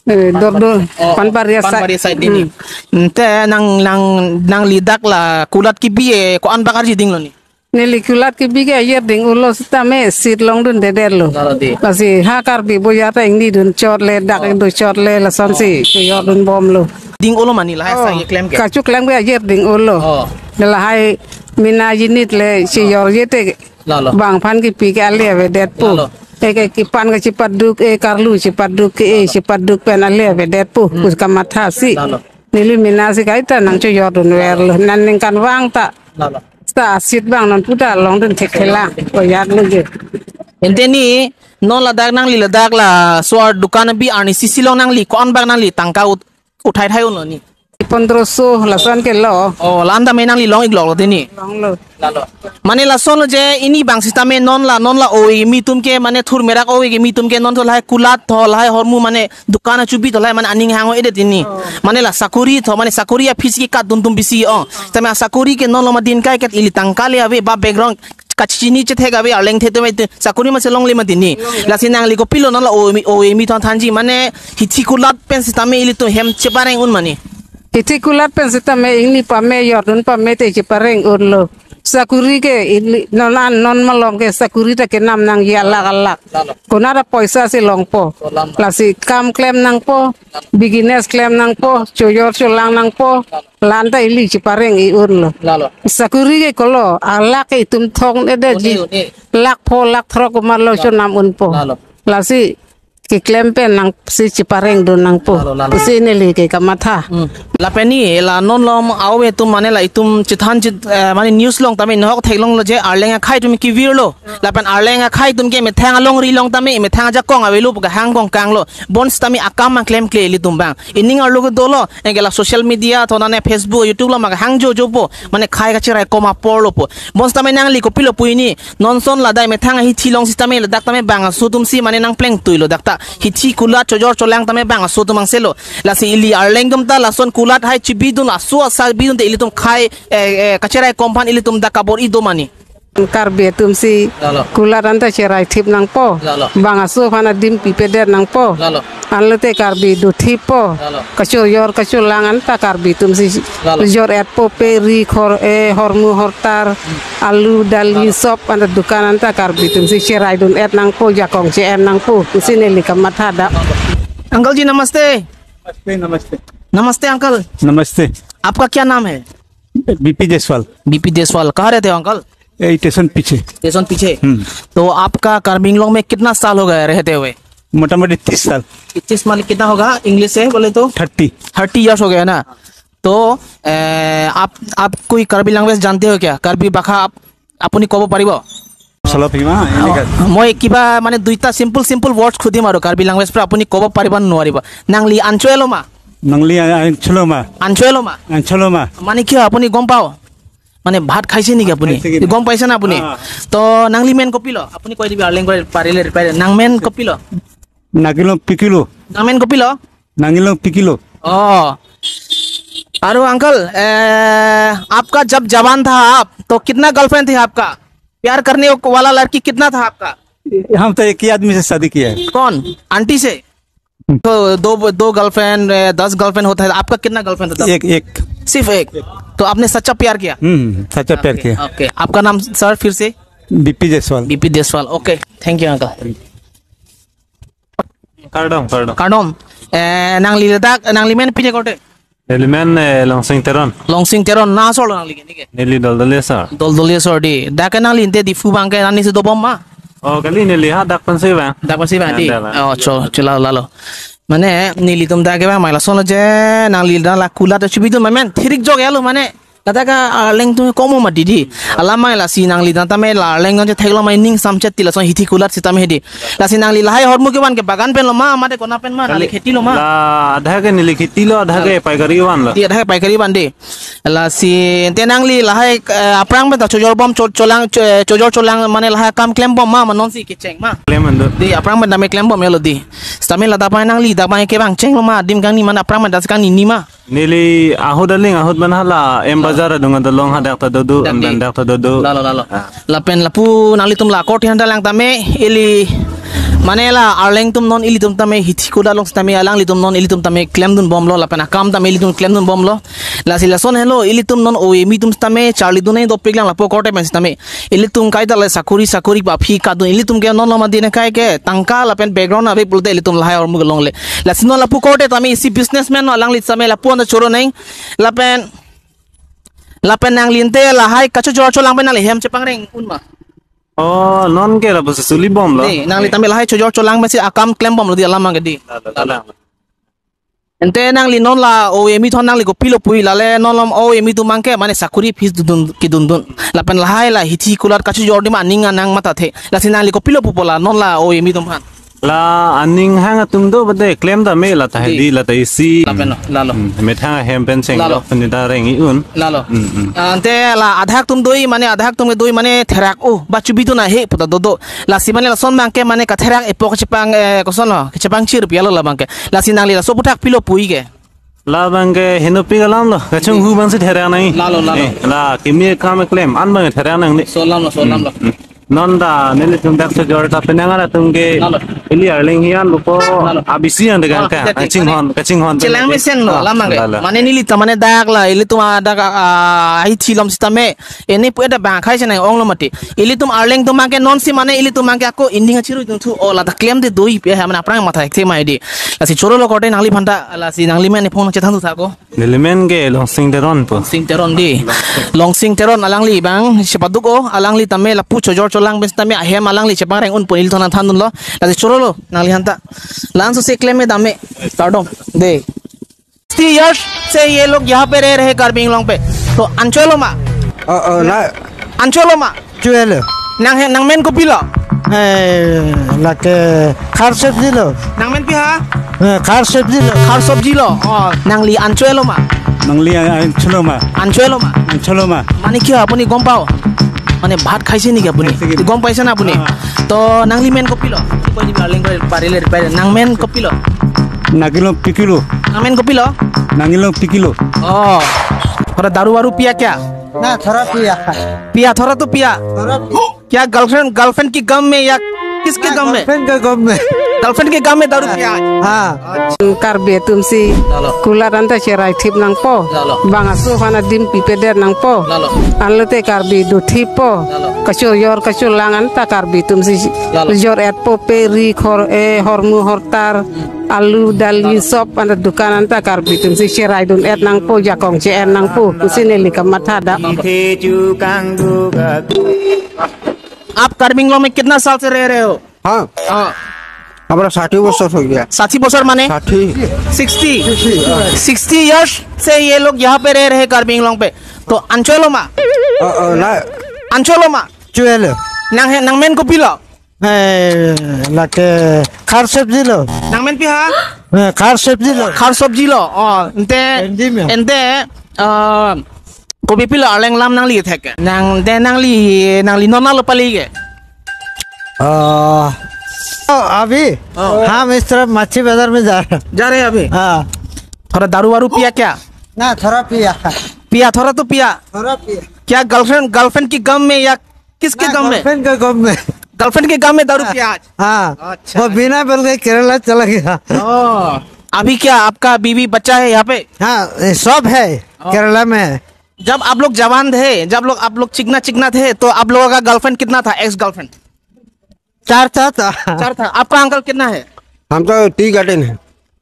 eh, Dordor, oh, oh, Panparia side. Panparia side ni. Mm. Ante nang, nang, nangli dak la kulat kebi e ko-an bak arji dinglo ni? Neli kulat kebi ke ayer ding-olo sitame sit longdundedetlo. Lalo di. Lasi ha Karbi boya ta ingni dun chot le, dak, oh, ingdun chot le, lasonsi, oh, keyor dunbomlo. Ding-olo mane lahai, oh, sang keklem ke? Kachoklem ke ayer ding-olo. Oh. Lahai mina jinit le, oh, cheyorje te. Lalo. Bang aphan kepi ke ale avedetpo. Lalo. Eke kepan ke chepaduk, e karlu chepaduk ke, e, lalo, chepaduk pen ale avedetpo. Hmm. Pus kamathasi. Lalo. Neli mina si kaita nangchoyor dunverlo. Lalo. Nan ningkan vang ta. Lalo. Seta asit bang non puta longdun thekthelang. Koyat lagi. Ante ni, non ladak nangli ladak laso adukan abi arnisi si along nangli ko-an bak nangli tangka ut-, uthai thai unlo ni? Pondroso lason ke lo. Oh, la-an tame nangli long-ikloklo te ni? Longlo. Lalo. Mane lasonlo je ini bang sitame non la, non la ove kimi atum ke, mane thur merak ove kimi atum ke non tho lahai kulat tho lahai hormu mane dukan achubi tho lahai mane aning hang-o-edet ini. Oh. Mane la sakori tho, mane sakori aphi si katdun atum bisi, oh. Tame asakori ke non lo ma din kai ket ili tangka le ave ba background kachini chethek ave arleng the tame te sakori masi longle ma din ni. Longle. Lasi nangli kopilo non la ove kimi, ove kimi thon thanji mane hithi kulat pen sitame ilitum hem chepareng un mane? Hithi kulat pen sitame ingni pame yordun pame te chepareng unlo. Sakori ke ili non an non malom ke sakori ta kenam nangji alak alak. Lalo. Konat apoisa si longpo. Kolam. Lasi kam klem nangpo, business klem nangpo, choyor cholang nangpo. Lalo. La-an ta ili chepareng-i unlo. Lalo. Sakori ke kolo, alak ke itum thong-edet ji. Une, une. Lakh pho, lakh throk komatlo, lalo, chonam unpo. Lalo. Lasi keklem pen nangsi cheparengdun nangpo. Lalo, lalo. Pusi neli ke kamatha. Hmm. Lapen ni la non lom au atum mane la itum chethan chit, eh, mane news along tame nahok theklonglo je Arleng akhei atum kevirlo. Lapen Arleng akhei atum ke methang alongri along tame methang ajakong avelo pu kahang kongkanglo. Bonsitame akam mang klemkle ilitum abang. Ining arlo ke dolo, anke la social media, thonane Facebook, YouTube lo mak hang jojopo, mane khei kacherai kom aporlopo. Bonsitame nangli kopilo pu ini, non ason ladak methang ahithi along sitame ladak tame bang aso atumsi mane nangplengtuilo dak ta. Hithi kulat chojor cholang tame bang aso atum angselo. Lasi ili Arleng atum ta lason kulat hai chibidun aso asa bidunte ilitum khei, eh, eh, kacherai kom aphan ilitum dak kabor-i do ma ni. Karbi atumsi Lalo. Kulat anta cheraithip nangpo. Lalo. Bang aso aphan adim pipedet nangpo. Lalo. Anlote Karbi dothippo. Lalo. Kachojor kacholang anta Karbi atumsi Lalo. Jor-etpo pe ri khor, eh, hormu hortar, alu dali Lalo. Sop anta dukan anta Karbi atumsi cheraidun-et nangpo, jakong che-en nangpo. Pusi neli kamatha da. Uncle ji नमस्ते। नमस्ते, नमस्ते। नमस्ते अंकल। नमस्ते। आपका क्या नाम है? बीपी Jaiswal. BP Jaiswal, कहाँ रहते हो अंकल? यही स्टेशन पीछे। स्टेशन पीछे। हम्म। तो आपका कार्बी आंगलोंग में कितना साल हो गया रहते हुए? मोटा मोटी तीस साल। तीस माने कितना होगा इंग्लिश से बोले तो? थर्टी। थर्टी ईयर्स हो गया ना। तो, ए, आप, आप कोई कार्बी लैंग्वेज जानते हो क्या? कार्बी भाषा आप, আপুনি ক'ব পাৰিব? চলপ হিমা, এনেকা। মই কিবা মানে দুইটা চিম্পল চিম্পল ৱৰ্ডছ সুধিম আৰু কাৰ্বি লেংগুৱেজ পৰা আপুনি ক'ব পাৰিব নে নোৱাৰিব? নাংলি আনচুৱেলমা। নাংলি আনচুৱেলমা। আনচুৱেলমা। আনচুৱেলমা। মানে কি হয় আপুনি গম পাও? মানে ভাত খাইছে নেকি আপুনি? খাইছে কি নাই? গম পাইছে না আপুনি? অ। তো নাংলি মেন কপিল, আপুনি কৈ দিবি আৰ্লিং কৈ পাৰিলে ৰিপ্লাই। নাংমেন কপিল। নাগিলং পিকিলো। নাংমেন কপিল। নাগিলং পিকিলো। অ। अरे अंकल, ए, आपका जब जवान था आप, तो कितना गर्लफ्रेंड थी आपका? प्यार करने वाला लड़की कितना था आपका? हम तो एक ही आदमी से शादी किया है। कौन? आंटी से? तो दो, दो गर्लफ्रेंड, ए, दस गर्लफ्रेंड होता है, आपका कितना गर्लफ्रेंड होता है? एक, एक। सिर्फ एक? तो आपने सच्चा प्यार किया? हम्म, सच्चा प्यार ओके, किया। ओके। आपका नाम सर फिर से? BP Jaiswal. BP Jaiswal. Okay, thank you uncle. Kardom, kardom. Kardom. Eh, nangli ladak, nangli men pine korte? Neli men, eh, Longsing Teron. Longsing Teron, na asor lo nangli ke, neke? Neli Doldoli asor. Doldoli asor di. Dak ke nangli ante Diphu abang ke nangli si dobom ma? Oh, kali neli ha dak pensi bang. Dak pensi bang di. Dak, dak. Oh, cho, cho lalo, lalo. Mane, nelitum dak ke bang, mai lason lo je, nangli dak la kulat chibidun ma men, thirik jok ya lo mane. Ladak ke, ah, lengtung komo ma didi. Alam mai lasi nangli dak tame la lengtung che theklong mai ning samchet ti lason hithi kulat sitame hedi. Lasi nangli lahai ahormu kevan ke bagan pen lo ma, mate kona pen ma, nangli kheti lo ma? La adha ke neli kheti lo, adha ke paikari van lo. Di adha ke paikari van di. Lasi ante nangli lahai, eh, aphrang pen ta chojor bom cho-, cholang, cho-, chojor cholang mane lahai kam klem bom ma, ma nonsi kecheng ma? Klem ando. Di aphrang pen tame klem bom ya lo di. Sitame ladak pai nangli dak pai ke bang cheng lo ma, adim kangni mane aphrang pen ta si kangni ni ma? Neli ahut aling ahut man hala M Bazar adung adolong hadak ta dodo, Dak di. Andan dak ta dodo. Lalo, lalo. Ah. Lapen lapu nanglitum la korte han ta lang tame ili mane la arleng atum non ilitum tame hithi kulat along tame alanglitum non ilitum tame klemdun bomlo lapen akam tame ilitum klemdun bomlo. Lasi lason helo ilitum non O A M atum tame charlidun nai dopik lang lapu korte pen tame. Ilitum kaita le sakuri sakuri ba phi kadun ilitum ke non loma dine kai ke tangka lapen background ave pulote ilitum lahai ahormu kelongle. Lasi non lapu korte tame isi businessman no alangli tame lapu anta choro neng. Lapen, lapen nangli ante lahai kachojor cholang pen nangli hem chepangreng un ma? Oh, non ke lapu si suli bomlo. Di, nangli tame lahai chojor cholang pensi akam klem bomlo di alam abang ke di. Lalo, lalo. Ante nangli non la O A M atum nangli kopilo pu-i lale non lom O A M atum abang ke mane sakuri phis dun kedun dun. Lapen lahai la hithi kulat kachojor di ma aning anang mathathe. Lasi nangli kopilo pupo la non la O A M atum aphan? La aning hang atum do bade klem ta me la ta Di. Hedi la ta isi. Lapen lo, lalo. Hmm, methang ahem pen cheng Lalo. Lo pen ta reng-i un. Lalo. Hmm, hmm. Ah, ante la adhak atum doi mane adhak atum ke doi mane therak o ba chubidun ahe puta dodo. Lasi mane lason abang ke mane katherak epo kachepang, eh, koson lo, kachepang chir pialo la abang ke. Lasi nangli laso aputhak pilo pu-i ke. La abang ke henopi alam lo, kachung hu abang si therak nang. Lalo, lalo. Eh, la kimi kam klem an abang therak nang ni. Solam lo, solam lo. Hmm, hmm. Non ta nelitum dak chojor ta penang atum ke Lalo. Ili arleng hian lupo Lalo. Abisi yang degan Ah, ka, jadi, kachinghon, kachinghon. Chelang mesen lo, Ah, lamang ke. Lalo. Mane neli ta mane dak la, ilitum adak, ah, ai thilom sitame. Ini pu ada bang khai senang ong lo mati. Ilitum arleng atum abang ke non si mane ilitum abang ke ako inding achiru itum thu o la ta klem de doi pe ha mane aphrang matha ek thema di. Lasi choro lo korte nangliphan ta lasi nangli men iphone chethan thu tha ko. Neli men ke Longsing Teron po. Longsing Teron di. Longsing Teron alangli abang chepaduk o alangli tame lapu chojor cholang pen tame ahem alangli chepangreng un pu neli thona thandun lo. Lasi choro Lo, nanglihanta. Laso si klem me dam me. Kardom. De. Sixty years से ये लोग यहाँ पे रह रहे हैं कार्बी आंगलोंग पे। तो anchot lo ma? Oh, oh, na. Anchot lo ma? Chuelo. Nang he, nangmen kopilo? Eh, lake khar sabji lo. Nangmen pi ha? Eh, khar sabji lo. Khar sabji lo. Oh, nangli anchot lo ma? Nangli an-, anchot lo ma? Anchot lo ma? Anchot lo ma? মানে কি হয় আপুনি গম পাও? মানে ভাত খাইছে নেকি আপুনি? খাইছে কি? গম পাইছে না আপুনি? অ। তো নাংলি মেন কপিলো? কৈ দিবি, আৰু লেংগুৱেজ পাৰিলে, পাৰিলে। নাংমেন কপিলো? Nangilong pikilo. Nangmen kopilo? Nangilong pikilo. Oh. थोड़ा दारू वारू पिया क्या? ना, थोड़ा पिया। पिया, थोड़ा तो पिया। थोड़ा पिया। क्या गर्लफ्रेंड, गर्लफ्रेंड की गम में या किसके गम में? गर्लफ्रेंड के गम में। गर्लफ्रेंड के गम में दारू पिया आज? हाँ। Karbi atum si, lalo, kulat anta cherai thip nangpo. Lalo. Bang aso aphan adim pipedet nangpo. Lalo. Anlote Karbi do thippo. Lalo. Kachojor kacholang anta Karbi atum si, lalo, jor-etpo, pe ri khor, eh, hormu hortar, alu dali, lalo, sop anta dukan anta Karbi atum si cherai dun-et nangpo, jakong che-en nangpo. Pusi neli kamatha da. आप कार्बी आंगलोंग में कितना साल से रह रहे हो? हाँ। हाँ। हमारा ষাঠি বছর हो गया। ষাঠি বছর মানে? ষাঠি। Sixty। ষাঠি, हाँ। Sixty years से ये लोग यहाँ पे रह रहे हैं कार्बी आंगलोंग पे। तो anchot lo ma? Oh, oh, na. Anchot lo ma? Chuelo. Nang he, nangmen kopilo? Eh, lake khar sabji lo. Nangmen pi ha? Eh, khar sabji lo. Khar sabji lo. Oh, ante, Hindi में। Ante, uh, kopi pilo arleng lam nangli thek. Nang, de nangli, nangli non nalo pali ke? Ah, oh, अभी? Oh. हम इस तरफ मच्छी बाजार में जा रहे हैं। जा रहे हैं अभी? हाँ। थोड़ा दारू वारू पिया क्या? ना, थोड़ा पिया। पिया, थोड़ा तो पिया। थोड़ा पिया। क्या गर्लफ्रेंड, गर्लफ्रेंड की गम में या किसके ना, गम में? गर्लफ्रेंड के गम में। गर्लफ्रेंड के गम में दारू पिया आज? हाँ। अच्छा। वो बिना बोल के केरला चला गया। ओ, अभी क्या आपका बीवी बच्चा है यहाँ पे? हाँ, ये सब है, ओ। केरला में है। जब आप लोग जवान थे, जब लोग, आप लोग चिकना चिकना थे, तो आप लोगों का गर्लफ्रेंड कितना था, एक्स गर्लफ्रेंड? चार था, था। चार था। आपका अंकल कितना है? हम तो टी गार्डन है।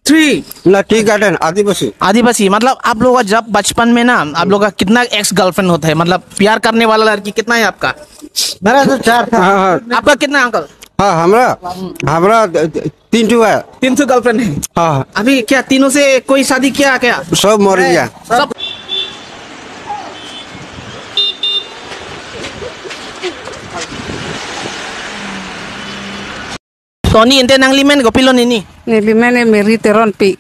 Three। ना, टी गार्डन, आदिवासी। आदिवासी, मतलब आप लोग का जब बचपन में ना, आप लोग का कितना एक्स गर्लफ्रेंड होता है? मतलब प्यार करने वाला लड़की कितना है आपका? मेरा तो चार था। हाँ, हाँ। आपका कितना अंकल? हाँ, हमरा, हमरा द-, द-, तीन ठो है। तीन ठो गर्लफ्रेंड है? हाँ, हाँ। अभी क्या तीनों से कोई शादी किया क्या? सब मर गया। सब। Tony, ante nangli men kopilo nini? Neli men Mary Teronpi.